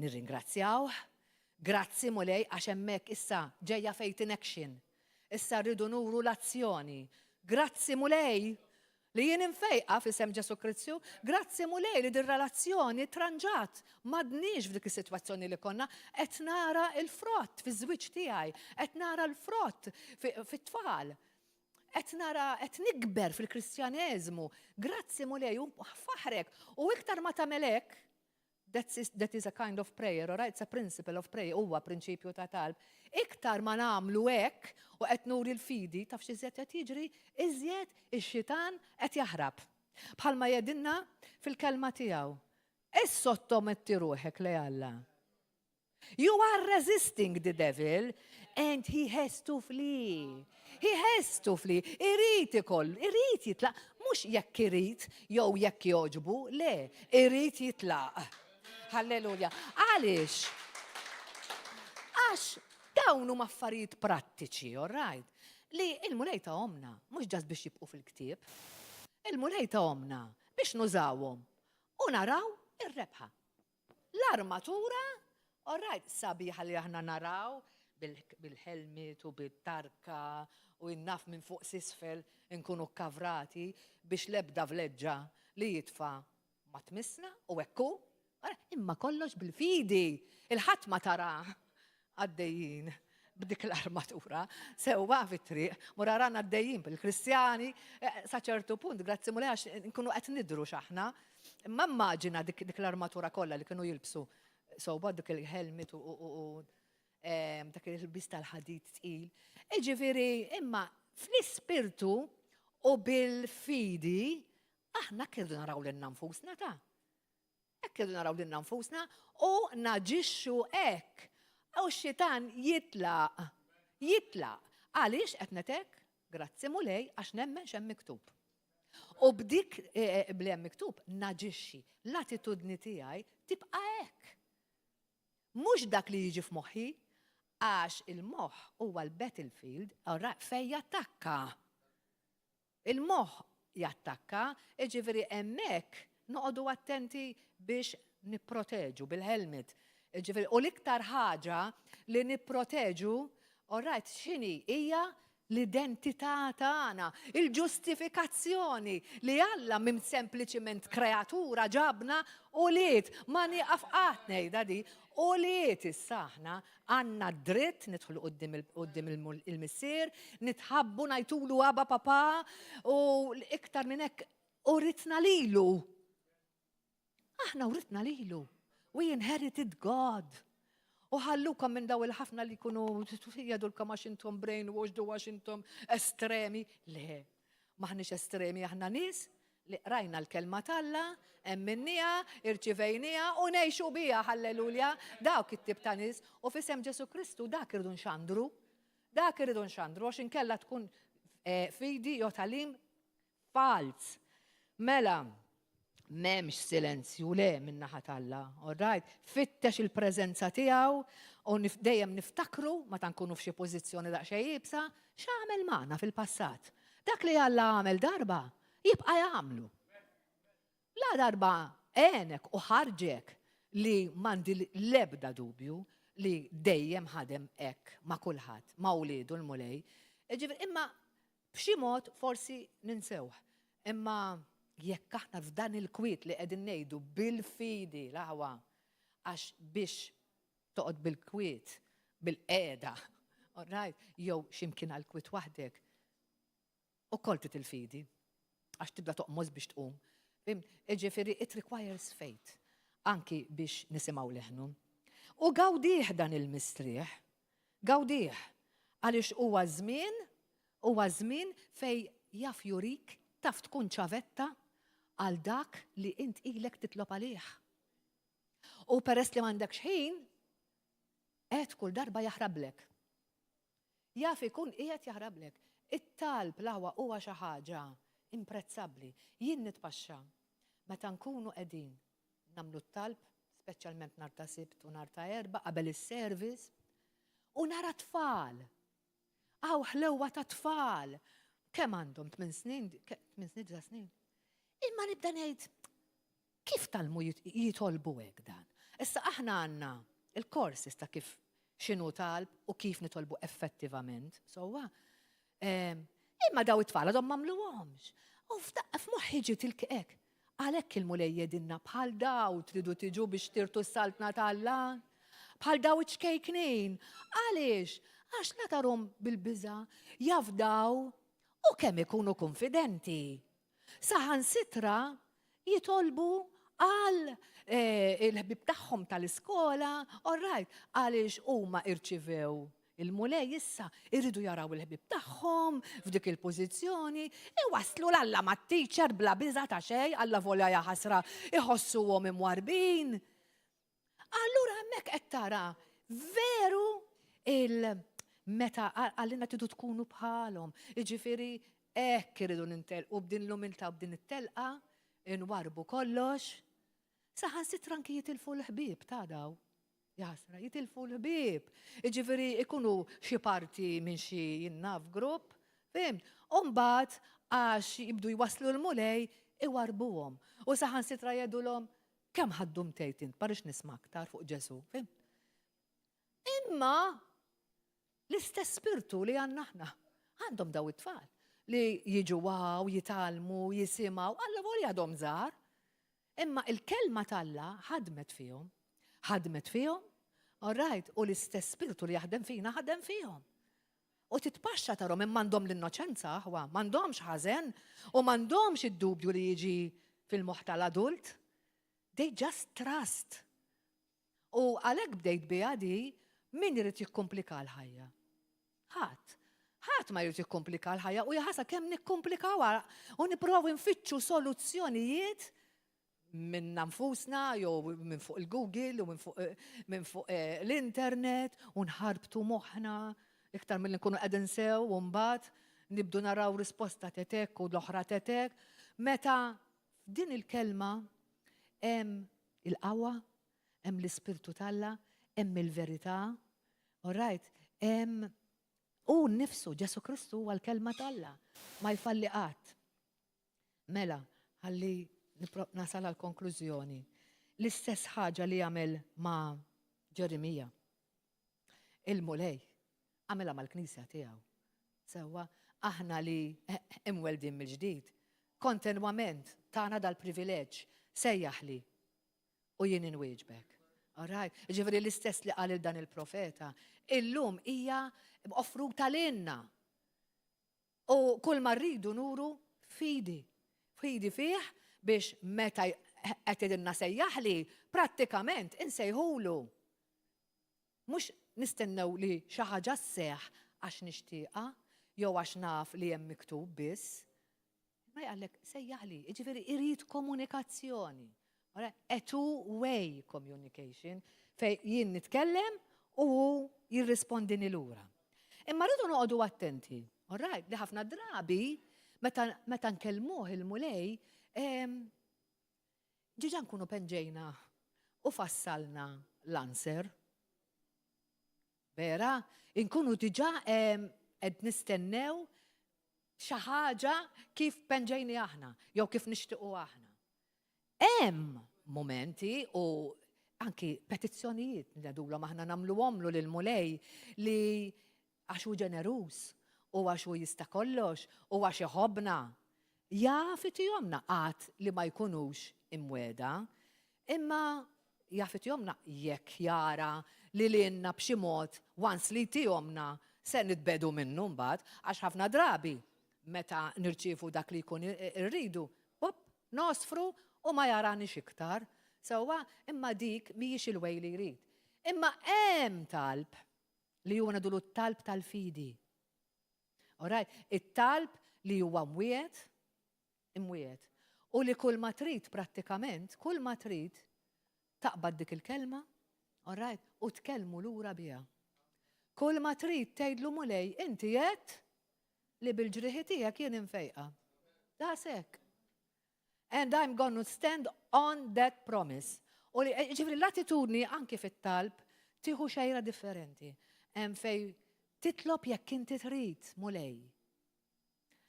S1: Nirringrazzjawh. Grazzi Mulej għax hemmhekk issa ġejja faith in action. Issa rridu nuru l-azzjoni. Grazzi Mulej li jien imfejqa f'isem Ġesù Kristu. Grazzi Mulej li dir-relazzjoni tranġat. M'għadniex f'dik is-sitwazzjoni li konna. Qed nara l-frott fiż-żwieġ tiegħi, qed nara l-frott fit-tfal. Qed nara qed nikber fil-Kristjaneżmu. Grazzi Mulej u faħrek. U iktar ma tagħmel hekk, That's that is a kind of prayer, all right? It's a principle of prayer, huwa prinċipju ta' talb. Iktar ma nagħmlu hekk u qed nuri l-fidi, taf x'iżjed qed jiġri, iżjed ix-xitan qed jaħrab. Bħalma jgħidilna fil-kelma tiegħu. Issottometti ruħek lejn Alla. You are resisting the devil and he has to flee. He has to flee. Irid ikoll, irid jitlaq. Mhux jekk irid jew jekk jogħġbu, le, irid jitlaq. Halleluja. Għaliex? Għax dawn huma affarijiet prattiċi, all right? Li il-Mulej tahomna, mhux just biex jibqu fil-ktieb. Il-Mulej tahomna biex nużawhom u naraw ir-rebħa. L-armatura, all right, sabiħa li aħna naraw bil-helmet u bit-tarka u jinnaf minn fuq s'isfel inkunu kkavrati biex l-ebda vleġġa li jitfa' ma tmissna u hekk hu. Imma kollox bil-fidi. Il-ħadd ma tara għaddejjin b'dik l-armatura, sewwa fit-triq, mur arana għaddejjin bil-Kristjani, eh, sa ċertu punt, grazzi Mulej għax nkunu qed nidru x'aħna. Imma immaġina dik, dik l-armatura kollha li kienu jilbsu sewwa dik il-helmet u, u, u dak il-bis tal-ħadid tqil. Iġifieri, imma fl-ispirtu u bil-fidi aħna kirdu naraw lil nfusna ta' Hekk irridu naraw lilna nfusna u naġixxu hekk. U x-xitan jitlaq. Jitlaq. Għaliex qed ngħid hekk? Grazzi Mulej għax nemmen x'hemm miktub. U b'dik eh, eh, bli hemm miktub naġixxi. L-attitudni tiegħi tibqa' hekk. Mhux dak li jiġi f'moħħi, għax il-moħħ huwa l-battlefield fejn jattakka. Il-moħħ jattakka, jiġifieri hemmhekk noqogħdu attenti biex nipproteġu bil-helmet. Jiġifieri u l-iktar ħaġa li nipproteġu, all right, x'inhi? Hija l-identità tagħna, il-ġustifikazzjoni li Alla minn sempliċiment kreatura ġabna ulied, ma nieqaf qatt ngħidha di, ulied issa aħna Għandna d-dritt nidħlu quddiem il-Missier, nitħabbu ngħidulu Aba Papà u iktar minn hekk uritna lilu. Aħna uritna lilu. We inherited God. U ħallukom minn daw il-ħafna li jkunu jgħidulkom għax intom brainwashed u għax intom estremi. Le, maħniex estremi aħna nies li qrajna l-Kelma t'Alla, emminniha, irċivejniha u ngħixu biha, ħallelulja, dawk it-tip ta' nies u f'isem Ġesù Kristu dak irridu nxandru. Dak irridu nxandru għax inkella tkun eh, fidi jew tagħlim falz. Mela, m'hemmx silenzju le minn naħa t'Alla, all right? Fittex il-preżenza tiegħu u dejjem niftakru meta nkunu f'xi pożizzjoni daqsxejn iebsa, x'għamel magħna fil-passat. Dak li Alla għamel darba, jibqa' jagħmlu. La darba għenek u ħarġek li m'għandi l-ebda dubju li dejjem ħadem hekk ma' kulħadd, ma' wliedu l-Mulej. Ġifieri, imma b'xi mod forsi ninsewh. Imma jekk aħna f'dan il-kwiet li qegħdin ngħidu bil-fidi l-aħwa għax biex toqgħod bil-kwiet, bil-qiegħda, all right, jew x'imkien għall-kwiet waħdek, Ukoll trid il-fidi, għax tibda toqmos biex tqum. Fhimt? Jiġifieri it requires faith anki biex nisimgħu leħnu. U gawdih dan il-mistrieħ. Gawdih. Għaliex huwa żmien, huwa żmien fej jaf jurik taf tkun ċavetta għal dak li int ilek titlob għalih. U peress li m'għandekx ħin, qed kull darba jaħrablek. Jaf ikun qiegħed jaħrablek. It-talb l-aħwa huwa xi ħaġa imprezzabbli. Jien nitpaxxa meta nkunu qegħdin nagħmlu t-talb, speċjalment nhar ta' Sibt u nhar ta' Erbgħa qabel is-service, u nara tfal. Hawn ħlewwa ta' tfal. Kemm għandhom tminn snin, tminn snin, disa' snin. Imma nibda ngħid, Kif tgħallmu jitolbu hekk dan? Issa aħna għandna il-courses ta' kif x'inhu talb u kif nitolbu effettivament, sewwa. Ehm, imma daw it-tfal għadhom m'għamluhomx. U f'moħħi ġiet il-hekk. Għalhekk il-Mulej jedinna bħal daw tridu tiġu biex tirtu s-saltna t'Alla. Bħal daw iċ-ċkejknin. Għaliex? Għax la tarhom bil-biża' jafdaw u kemm ikunu konfidenti. Saħansitra jitolbu għal eh, il-ħbib tagħhom tal-iskola, all right, għaliex huma irċivew il-Mulej issa irridu jaraw il-ħbib tagħhom f'dik il-pożizzjoni, iwaslu l-alla mat-teacher bla biża ta' xejn, alla volja jaħasra iħossuhom imwarbin. Allura hemmhekk qed tara veru il meta għalina tridu tkunu bħalhom. Jiġifieri hekk iridu nintelqu b'din l-umiltà u b'din it-telqa, inwarbu kollox. Saħansitra anki jitilfu l-ħbieb ta' daw. Jasra, jitilfu l-ħbieb. Jiġifieri ikunu xi parti minn xi jinnaf grupp. Fhimt? U mbagħad għax jibdu jwasslu l-Mulej iwarrbuhom. U saħansitra jgħidulhom kemm ħa ddum tgħid int, ma rridx nisma' aktar fuq Ġesù. Fhimt? Imma l-istess spirtu li għandna aħna għandhom daw it-tfal li jiġu waw, jitgħallmu, jisimgħu, Alla volja għadhom żgħar. Imma il-kelma t'Alla ħadmet fihom. Ħadmet fihom, all right, u l-istess spirtu li jaħdem fina ħadem fihom. U titpaxxa tarhom imma għandhom l-innoċenza aħwa, m'għandhomx ħażen u m'għandhomx id-dubju li jiġi fil-moħħ tal-adult. They just trust. U għalhekk bdejt biha di min irid jikkumplika l-ħajja. Ħadd. Ħadd ma jrid jikkumplika l-ħajja u jaħasra kemm nikkumplikaw u nippruvaw infittxu soluzzjonijiet minn nfusna jew minn fuq il-Google u minn fuq eh, min fuq eh, l-internet u nħarbtu moħħna iktar mill nkunu qegħdin sew u mbagħad nibdu naraw risposta tetek u l-oħra tetek. Meta f'din il-kelma hemm il-qawwa, hemm l-ispirtu t'Alla, hemm il-verità, all right, hemm u nnifsu Ġesu Kristu huwa l-kelma t'Alla, ma jfalli qatt. Mela, ħalli nasal għal konklużjoni. L-istess ħaġa li għamel ma' Ġeremija. Il-Mulej għamilha mal-Knisja tiegħu. Sewwa, aħna li imweldin mill-ġdid, kontinwament tana dal-privileġġ sejjaħli u jien inwieġbek. All right? Ġifieri l-istess li qal dan il-profeta, illum hija offruta lilna. U kull ma rridu nuru fidi. Fidi fih biex meta qed jgħidilna sejjaħli, prattikament insejħulu. Mhux nistennew li xi ħaġa sseħħ għax nixtieqha jew għax naf li hemm miktub biss. Ma jgħallek sejjaħli, jiġifieri irid komunikazzjoni. A two-way communication fej jien nitkellem u hu jirrispondini lura. Imma rridu noqogħdu attenti, all right, li ħafna drabi meta, meta nkellmuh il-Mulej, ġiġa nkunu penġejna u fassalna l-answer. Vera, inkunu diġa qed nistennew xi ħaġa kif penġejni aħna, jew kif nixtiequ aħna. Hemm momenti u anki petizzjonijiet li għadulhom aħna nagħmluhomlu lill-Mulej li għax hu ġeneruż u għax hu jista' kollox u għax iħobbna. Jaf itihomna qatt li ma jkunux imwiegħda, imma jaf itihomna jekk jara li lilna b'xi mod once li jtihomna se nitbegħdu minnu mbagħad għax ħafna drabi meta nirċievu dak li jkun irridu, up, nosfru u ma jaranix iktar. Sewwa, imma dik mhijiex il-way li jrid. Imma hemm talb li huwa ngħidulu t-talb tal-fidi. Alright, it-talb li huwa mwiegħed, imwiegħed. U li kull ma trid prattikament, kull ma trid taqbad dik il-kelma, alright, u tkellmu lura biha. Kull ma trid tgħidlu Mulej, inti għedt li bil-ġrieħi tiegħek jien imfejqa. Daqshekk. And I'm gonna stand on that promise. U li ġifieri l-attitudni anki fit-talb tieħu xejra differenti. Hemm fej titlob jekk inti trid, Mulej.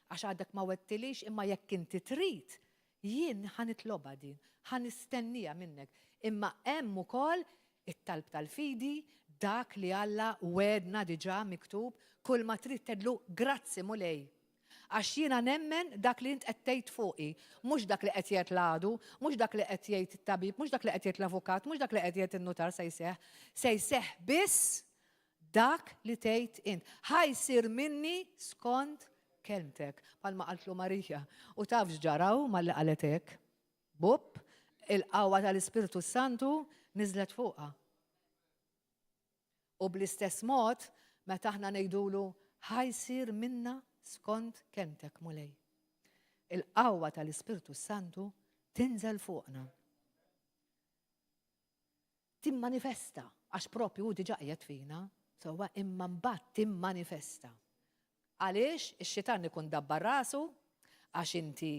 S1: Għax għadek ma wettilix imma jekk inti trid, jien ħa nitlobha din, ħa nistennija minnek. Imma hemm ukoll it-talb tal-fidi, dak li Alla wegħedna diġà miktub, kull ma trid tgħidlu grazzi Mulej. Għax jiena nemmen dak li int qed tgħid fuqi, mhux dak li qed jgħid l-għadu, mhux dak li qed jgħid it-tabib, mhux dak li qed jgħid l-avukat, mhux dak li qed jgħid in-nutar se jseħħ. Se jseħħ biss dak li tgħid int. Ħa jsir minni skont kelmtek, bħalma qaltlu Marija. U taf x'ġara hu malli qalet hekk? Bupp, il-qawwa tal-Ispirtu s-Santu niżlet fuqha. U bl-istess mod, meta aħna ngħidulu, Ħa jsir minna skont kelmtek, Mulej. Il-qawwa tal-Ispirtu s-Santu tinżel fuqna. Timmanifesta, għax propju hu diġà qiegħed fina, sewwa imma mbagħad timmanifesta. Għaliex ix-xitan ikun dabbar rasu għax inti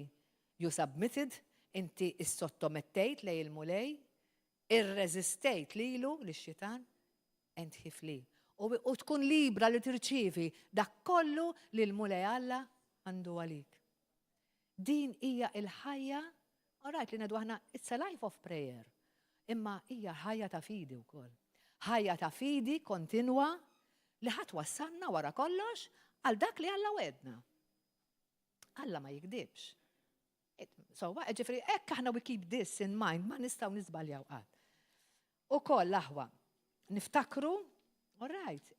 S1: you submitted, inti issottomettejt lejn il-Mulej, Irreżistejt lilu, lix-xitan, and he flee. U tkun libra li tirċievi dak kollu li l-Mulej Alla għandu għalik. Din hija il-ħajja, alright, li ngħidu aħna, it's a life of prayer. Imma hija ħajja ta' fidi wkoll. Ħajja ta' fidi kontinwa li ħa twassalna wara kollox għal dak li Alla wegħedna. Alla ma jikdibx. So, ġifieri, hekk aħna we keep this in mind, ma nistgħu niżbaljaw qatt. U koll aħwa, niftakru, all right,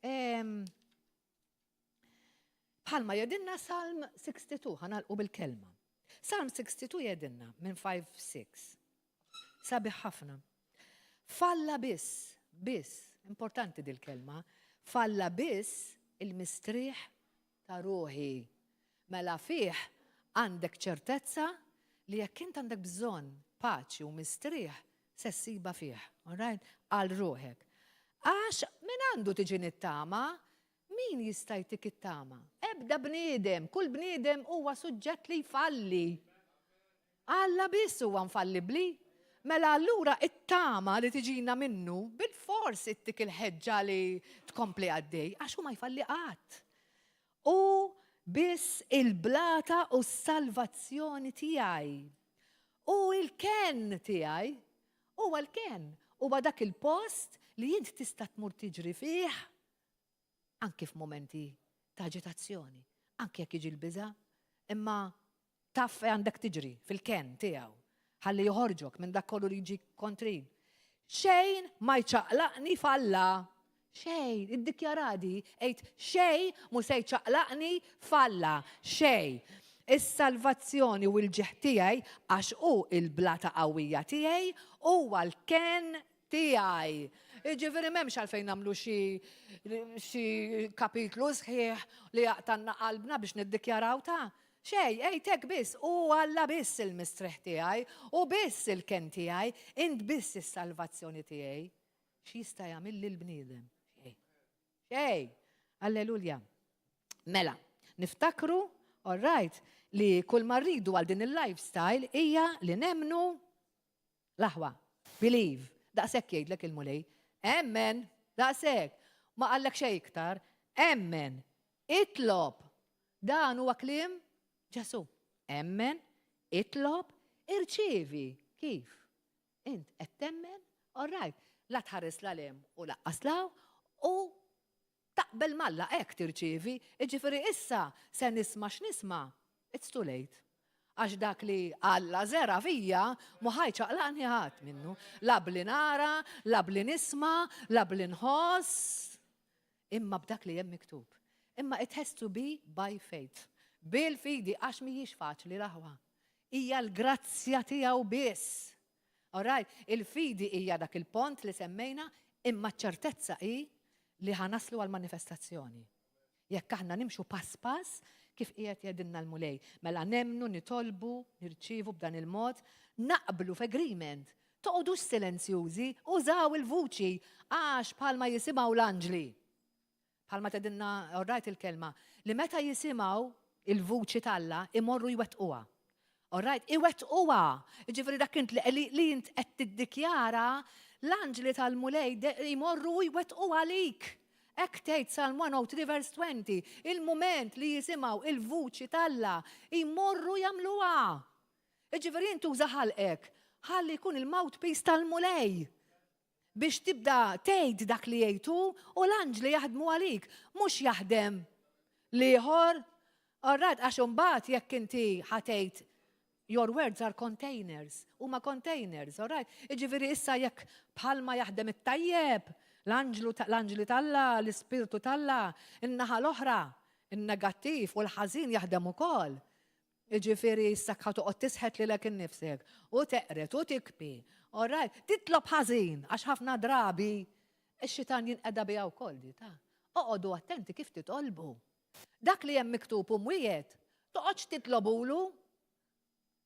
S1: bħalma jgħidilna Salm 62, ħa nagħlqu bil-kelma. Salm 62 jgħidilna minn 5-6. Sabiħ ħafna. F'Alla biss, biss, importanti dil-kelma, f'Alla biss il-mistrieħ ta' ruħi. Mela fih għandek ċertezza li jekk int għandek bżonn paċi u mistrieħ se ssibha fih, all right? Għal ruħek. Għax min għandu tiġi nittama, min jista' jtik it-tama? Ebda bniedem, kull bniedem huwa suġġett li jfalli. Alla biss huwa infallibbli. Mela allura it-tama li tiġina minnu bil-fors ittik il-ħeġġa li tkompli għaddej, għax hu ma jfalli qatt. U biss il-blata u s-salvazzjoni tiegħi. U il-ken tiegħi huwa l-ken, huwa dak il-post li int tista' tmur tiġri fih anki f'momenti ta' aġitazzjoni, anki jekk jiġi l-biża', imma taf għandek tiġri fil-ken tiegħu ħalli joħorġok minn dak kollu li jiġi kontri. Xejn ma jċaqlaqni f'Alla. Xejn, iddikjara di, għid xejn mu se jċaqlaqni f'Alla. Xejn. Is-salvazzjoni u l-ġieħ tiegħi għax hu il-blata qawwija tiegħi huwa l-ken tiegħi. Jiġifieri m'hemmx għalfejn nagħmlu xi kapitlu sħiħ li jaqtgħalna qalbna biex niddikjaraw ta' xej, għidlek biss, u Alla biss il-mistrieħ tiegħi, u biss il-ken tiegħi, int biss is-salvazzjoni tiegħi. X'jista' jagħmel lil bniedem? Xej. Xej. Alleluja. Mela, niftakru, all right, li kull ma rridu għal din il-lifestyle hija li nemmnu l-aħwa. Believe. Daqshekk jgħidlek il-Mulej. Emmen, daqshekk. Ma qallek xejn iktar. Emmen. Itlob. Dan huwa kliem Ġesù. Emmen, itlob, irċievi. Kif? Int qed temmen? All right. La tħares 'l hemm u lanqas 'l hawn u taqbel m'Alla hekk tirċievi, jiġifieri issa se nisma' x'nisma', it's too late. Għax dak li Alla żera' fija, mhu ħa jċaqlaqni ħadd minnu. La bli nara, la bli nisma', la bli nħoss. Imma b'dak li hemm miktub. Imma it has to be by faith. Bil-fidi, għax mhijiex faċli l-aħwa. Hija l-grazzja tiegħu biss. Alright, il-fidi hija dak il-pont li semmejna, imma ċertezza hi li ħa naslu għal-manifestazzjoni. Jekk aħna nimxu pass pass kif qiegħed jgħidilna l-Mulej. Mela nemmnu, nitolbu, nirċievu b'dan il-mod, naqblu f'agreement. Toqgħodux silenzjużi, użaw il-vuċi għax bħalma jisimgħu l-anġli. Bħalma tgħidilna alright il-kelma, li meta jisimgħu il-vuċi t'Alla imorru jwettquha. Alright, iwettquha. Ġifieri dak int li, li int qed tiddikjara l-anġli tal-Mulej jmorru jwettqu għalik. Hekk tgħid Psalm 103 verse 20, il-moment li jisimgħu il-vuċi t'Alla jmorru jagħmluha. Ġifieri int uża ħalqek, ħalli jkun il-mouthpiece tal-Mulej biex tibda tgħid dak li jgħidu u l-anġli jaħdmu għalik, mhux jaħdem l-ieħor. Alright, għax imbagħad jekk inti ħa tgħid your words are containers, huma containers, alright? Jiġifieri issa jekk bħalma jaħdem it-tajjeb, l-anġlu l-anġli t'Alla, l-ispirtu t'Alla, in-naħa l-oħra, in-negattiv u l-ħażin jaħdem ukoll. Jiġifieri issa ħa toqgħod tisħet lilek innifsek u teqret u tibki. Alright, titlob ħażin għax ħafna drabi ix-xitan jinqeda biha wkoll di ta'. Oqogħdu attenti kif titolbu. Dak li hemm miktub u mwiegħed, toqgħodx titlobulu.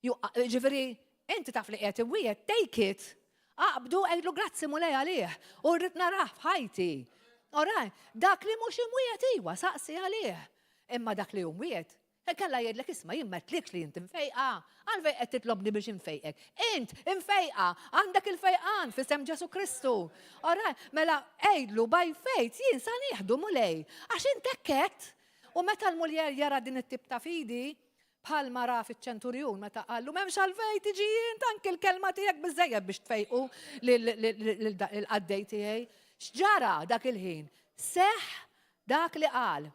S1: Ġifieri, inti taf li qiegħed imwiegħed, take it. Aqbdu għidlu grazzi Mulej għalih u rrid narah f'ħajti. Alright, dak li mhux imwiegħed iwa, saqsi għalih. Imma dak li hu mwiegħed, Inkella jgħidlek isma' jien m'għedtlikx li int imfejqa, għalfejn qed titlobni biex infejqek? Int imfejqa, għandek il-fejqan f'isem Ġesu Kristu. Ora, mela għidlu by faith jien sa nieħdu Mulej, għax int hekk għedt. U meta l-Muljer jara din it-tip ta' fidi, bħalma ra fiċ-ċenturjun meta qallu m'hemmx għalfejn tiġi int anki l-kelma tiegħek biżejjed biex tfejqu lill-qaddej tiegħi. X'ġara dak il-ħin? Seħħ dak li qal.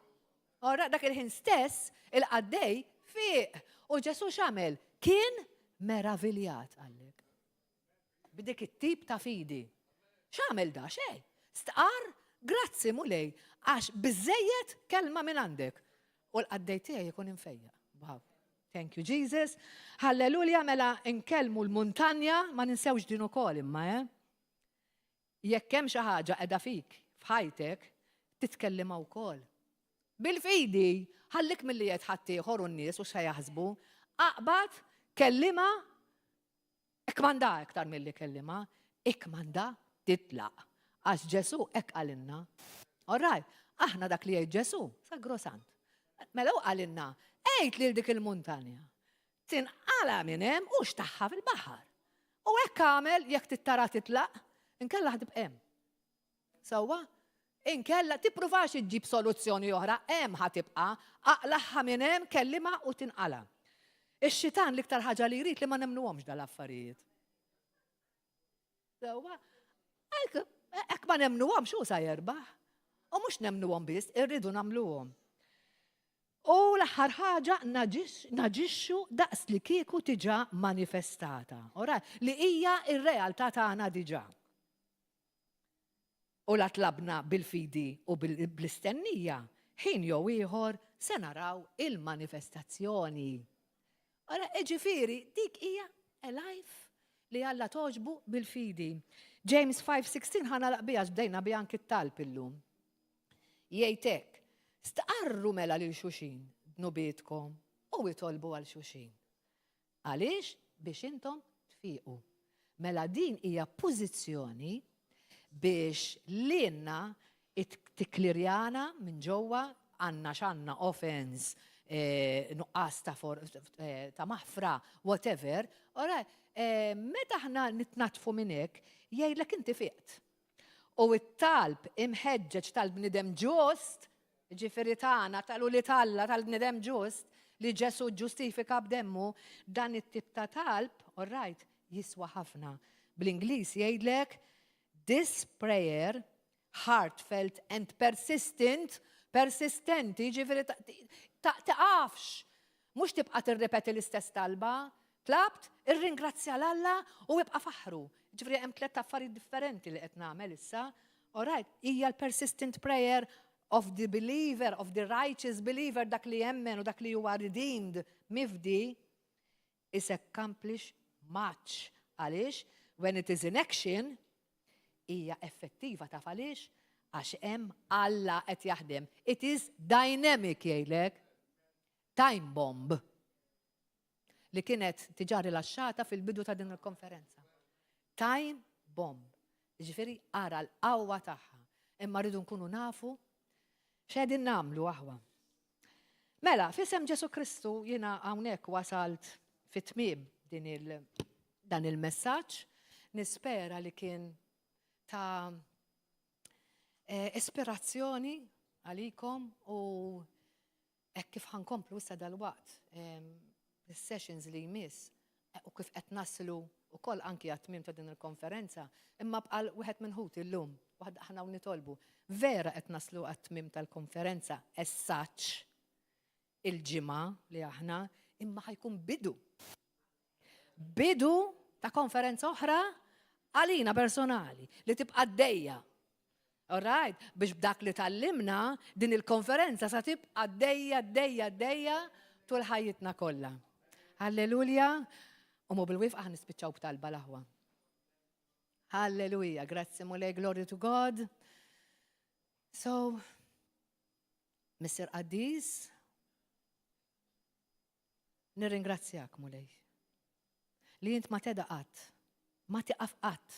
S1: Ora dak il-ħin stess il-qaddej fieq u Ġesù x'għamel? Kien meraviljat qallek. B'dik it-tip ta' fidi. X'għamel da? Xejn. Stqarr, grazzi Mulej, għax biżejjed kelma minn għandek. U l-qaddej tiegħi jkun imfejjaq. Wow. Thank you Jesus. Halleluja mela nkellmu l-muntanja, ma ninsewx din ukoll imma, eh? Jekk hemm xi ħaġa qiegħda fik f'ħajtek, titkellimha wkoll. Bil-fidi, ħallik milli jgħid ħaddieħor u n-nies u x'se jaħsbu. Aqbad, kellimha, ikkmanda iktar milli kellimha, ikkmanda titlaq. Għax Ġesù hekk qalilna. All right, aħna dak li jgħid Ġesù, sagrosant. Mela hu qalilna, għid lil dik il-muntanja. Tinqala' minn hemm u xtagħha fil-baħar. U hekk agħmel jekk trid tara titlaq, inkella ħa tibqa' hemm. Sewwa? Inkella tippruvax iġġib soluzzjoni oħra, hemm ħa tibqa', aqlagħha minn hemm, kellimha u tinqala'. Ix-xitan l-iktar ħaġa li jrid li ma nemmnuhomx dal-affarijiet. Sewwa, hekk ma nemmnuhomx hu sa jerbaħ. U mhux nemmnuhom biss, irridu nagħmluhom. U l-aħħar ħaġa naġixxu daqs li kieku diġà manifestata. Ora, li hija r-realtà tagħna diġà. U la tlabna bil-fidi u bl-istennija, ħin jew ieħor se naraw il-manifestazzjoni. Ora, ġifieri, dik hija a life li Alla togħġbu bil-fidi. James 5:16 ħa nagħlaq biha bdejna biha anki t-talb illum. Jgħid hekk, stqarru mela lil xulxin dnubietkom u itolbu għal xulxin. Għaliex? Biex intom tfiqu. Mela din hija pożizzjoni biex lilna tikklirjana minn ġewwa għandna x'għandna offense, eh, nuqqas ta' for, eh, ta' maħfra, whatever, ora, eh, meta aħna nitnatfu minn hekk, jgħidlek inti fiqt. U t-talb imħeġġeġ tal-bniedem ġust, ġifieri tagħna, tal-ulied Alla, tal-bniedem ġust, li Ġesù ġġustifika b'demmu, dan it-tip ta' talb, all right, jiswa ħafna. Bl-Ingliż jgħidlek, this prayer, heartfelt and persistent, persistenti, ġifieri taqafx. Mhux tibqa' tirrepeti l-istess talba, Tlabt, irringrazzja 'l Alla u ibqa' faħħru. Ġifieri hemm tlett affarijiet differenti li qed nagħmel issa. All right, hija l-persistent prayer of the believer, of the righteous believer, dak li jemmen u dak li huwa redeemed, mifdi, is accomplish much. Għaliex, when it is in action, hija effettiva taf għaliex? Għax hemm Alla qed jaħdem. It is dynamic jgħidlek. Time bomb. li kienet diġà rilaxxata fil-bidu ta' din il-konferenza. Time bomb. Ġifieri ara l-qawwa tagħha. Imma rridu nkunu nafu x'qegħdin nagħmlu aħwa. Mela, f'isem Ġesu Kristu jiena hawnhekk wasalt fit-tmiem din il dan il-messaġġ. Nispera li kien ta' eh, ispirazzjoni għalikom u Hekk kif ħa nkomplu issa dalwaqt is-sessions li jmiss u kif qed naslu wkoll anki għat-tmiem ta' din il-konferenza, imma bqal wieħed minn ħuti llum, waħda aħna hawn nitolbu, vera qed naslu għat-tmiem tal-konferenza as such il-ġimgħa li aħna, imma ħa jkun bidu. Bidu ta' konferenza oħra għalina personali li tibqa' għaddejja. All right? Biex b'dak li tgħallimna din il-konferenza sa tibqa' għaddejja, għaddejja, għaddejja tul ħajjitna kollha. Halleluja! U mu bil-wifqa ħa nispiċċaw b'talba l-aħwa. Halleluja, grazzi Mulej, glory to God. So, Missier Qaddis, Nirringrazzjak, Mulej, li int ma tedha qatt, ma tiqaf qatt.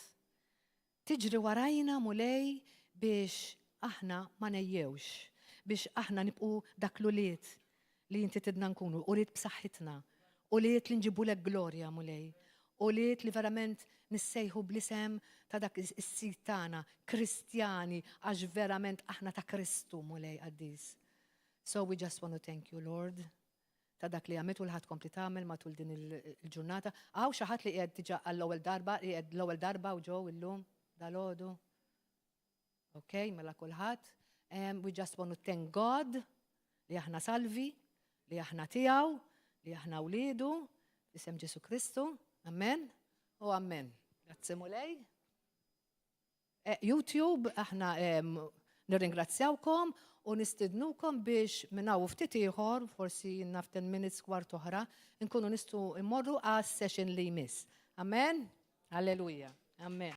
S1: Tiġri warajna, Mulej, biex aħna ma ngħejjewx, biex aħna nibqgħu dak l-ulied. li inti tridna nkunu, ulied b'saħħitna, ulied li nġibulek glorja, Mulej, ulied li verament nissejħu bl-isem ta' dak is-sid tagħna, Kristjani, għax verament aħna ta' Kristu, Mulej qaddis. So we just want to thank you, Lord, ta' dak li għamilt u li ħa tkompli tagħmel matul din il-ġurnata. Hawn xi ħadd li qiegħed diġà għall-ewwel darba, li qiegħed l-ewwel darba u ġew illum dalgħodu? Ok, mela kulħadd. We just want to thank God li aħna salvi, li aħna tiegħu, li aħna wliedu, isem Ġesu Kristu. Amen. U amen. Grazzi, Mulej. YouTube, aħna nirringrazzjawkom u nistidnukom biex minn hawn ftit ieħor, forsi naf 10 minutes, kwart oħra, nkunu nistgħu immorru għas session li jmiss. Amen. Alleluja. Amen.